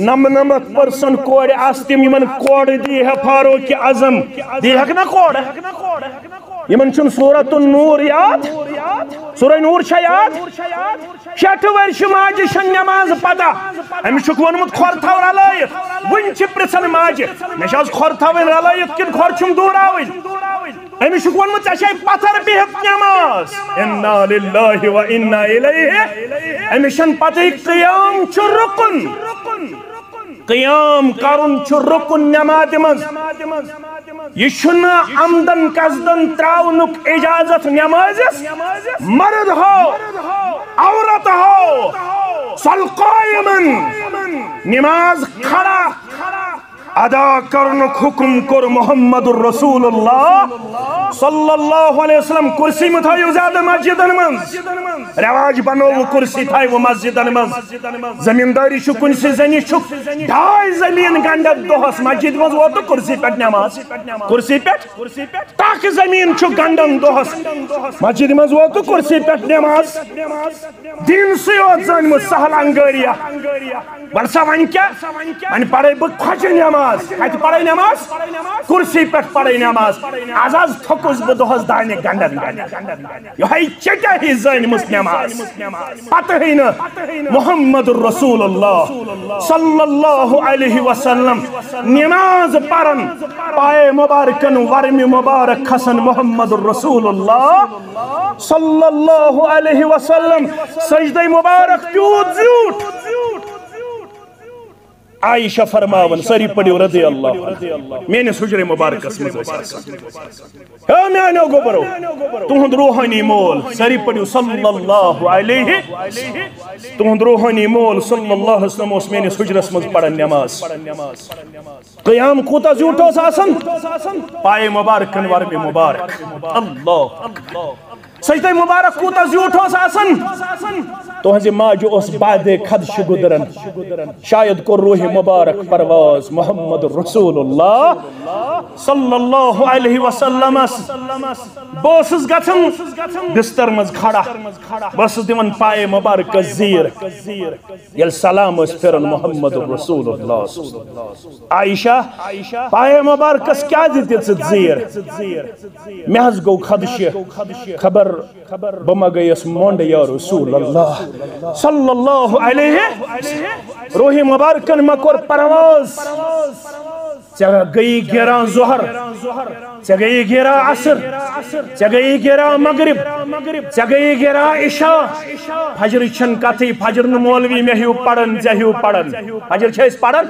نمنمتھ پٔرسنٹ کورِ آسہٕ تِم، یِمن کورِ دی ہے فاروق اعظم۔ دی ہیٚکھ نا کورِ؟ یِمن چھُنہٕ سورۃ النور یاد؟ سورہ نور چھا یاد؟ شیٹھ ؤرۍ چھِ ماجہِ چھَنہٕ نٮ۪ماز پتہ۔ أمِس چھُکھ ووٚنمُت کھۄر تھاو رلٲیِتھ۔ وٕنہِ چھِ پرٛژھان ماجہِ، "مےٚ چھِ آز کھۄر تھاوٕنۍ رلٲیِتھ کِنہٕ کھۄر چھُم دوٗراوٕنۍ؟" أمِس چھُکھ ووٚنمُت، "ژےٚ چھے پتھر بِہِتھ نٮ۪ماز۔" انا للہ و انا الیہ۔ أمِس چھَنہٕ پتہٕے قیام چھُ رُکُن۔ قیام کرُن چھُ رُکُن نٮ۪مازِ منٛز۔ یہِ چھُنہٕ عمدن قصدن تراونُک اجازت نٮ۪مازس۔ مرد ہو، عورت ہو، صل قائمن، نماز کھڑا ادا کرنُک حکم کوٚر محمد رسول اللہ صلی اللہ علیہ وسلم۔ کرسی مہ تھٲیِو زیادٕ مسجدن منٛز۔ رواج بنوو کرسی تھایو مسجدن منٛز۔ زمینداری چھُ کُنسٕے زنہِ چھُ ڈاے زمین گنڈت دۄہس۔ مسجد منٛز ووت نہٕ کرسی پٮ۪ٹھ نماز۔ کرسی پٮ۪ٹھ تک زمین چھُ گنڈان دۄہس۔ مسجد منٛز ووت نہٕ کرسی پٮ۪ٹھ نماز۔ دین سٕے یوت زٲنمٕژ سہل انگٲریا۔ وَلہٕ سا وۄنۍ کیٛاہ؟ وۄنۍ پَرَے بہٕ کھۄچھِ نٮ۪ماز۔ کَتہِ پَرَے نٮ۪ماز؟ کُرسی پٮ۪ٹھ پَرَے نٮ۪ماز۔ آز حظ تھوٚکُس بہٕ دۄہَس دانہِ گنٛڈَن گنٛڈَن۔ یِہوٚے ژےٚ کیٛاہ ہی زٲنمٕژ نٮ۪ماز؟ پَتہٕ ہٕے نہٕ محمد رسول اللہ صلی اللہ علیہ وسلم نٮ۪ماز پَرَن، پایے مُبارکَن ورمہِ مُبارک کھسَن محمد رسول اللہ صلی اللہ علیہ وسلم۔ سجدے مبارک تیوٗت زیوٗٹھ۔ عائشہ فرماون، سٲری پٔرِو رضی اللہ عنہ، میٲنِس حجرے مبارکس منٛز ٲسۍ آسان۔ ہے میانیو گوبرو، تُہُنٛد روحٲنی مول، سٲری پٔرِو صلی اللہ علیہ، تُہُنٛد روحٲنی مول صلی اللہ علیہ وسلم اوس میٲنِس حجرس منٛز پران نماز۔ قیام کوٗتاہ زیوٗٹھ اوس آسان؟ پایہِ مبارکن ورمہِ مبارک۔ اللہ اکبر۔ سجدہ مبارک کوٗتاہ زیوٗٹھ اوس آسان؟ تُہنٛزِ ماجہِ اوس بعد خدشہِ گُدران۔ شاید کوٚر روحِ مبارک پرواز محمد رسول اللہ صلی اللہ علیہ وسلمس۔ بہٕ اوسُس گژھان بستر منٛز کھڑا، بہٕ اوسُس دِوان پایہِ مبارکس زیٖر۔ ییٚلہِ سلام ٲسۍ پھِران محمد رسول اللہ۔ عائشہ، پایہِ مبارکس کیازِ دِژٕتھ زیٖر؟ مےٚ حظ گوٚو خدشہِ، خبر بہٕ ما گٔیَس مۄنڈ یا رسول اللہ صلی اللہ علیہ۔ روحِ مبارکن ما کوٚر پرواز؟ ژےٚ گٔیی گیران ظہر، ژےٚ گٔیی گیران عصر، ژےٚ گٔیی گیران مغرب، ژےٚ گٔیی گیران عشاء۔ فجرٕچ چھَنہٕ کتھٕے، فجر نہٕ مولوی مےٚ ہیوٗ پران، ژےٚ ہیوٗ پران۔ فجر چھِ أسۍ پران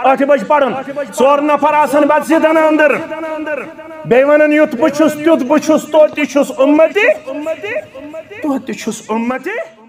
ٲٹھِ بجہِ پران، ژور نفر آسان بتہٕ سیٖتن اندر، بیٚیہِ ونان، یُتھ بہٕ چھُس تیُتھ بہٕ چھُس، توتہِ چھُس اُمتی، توتہِ چھُس اُمتی۔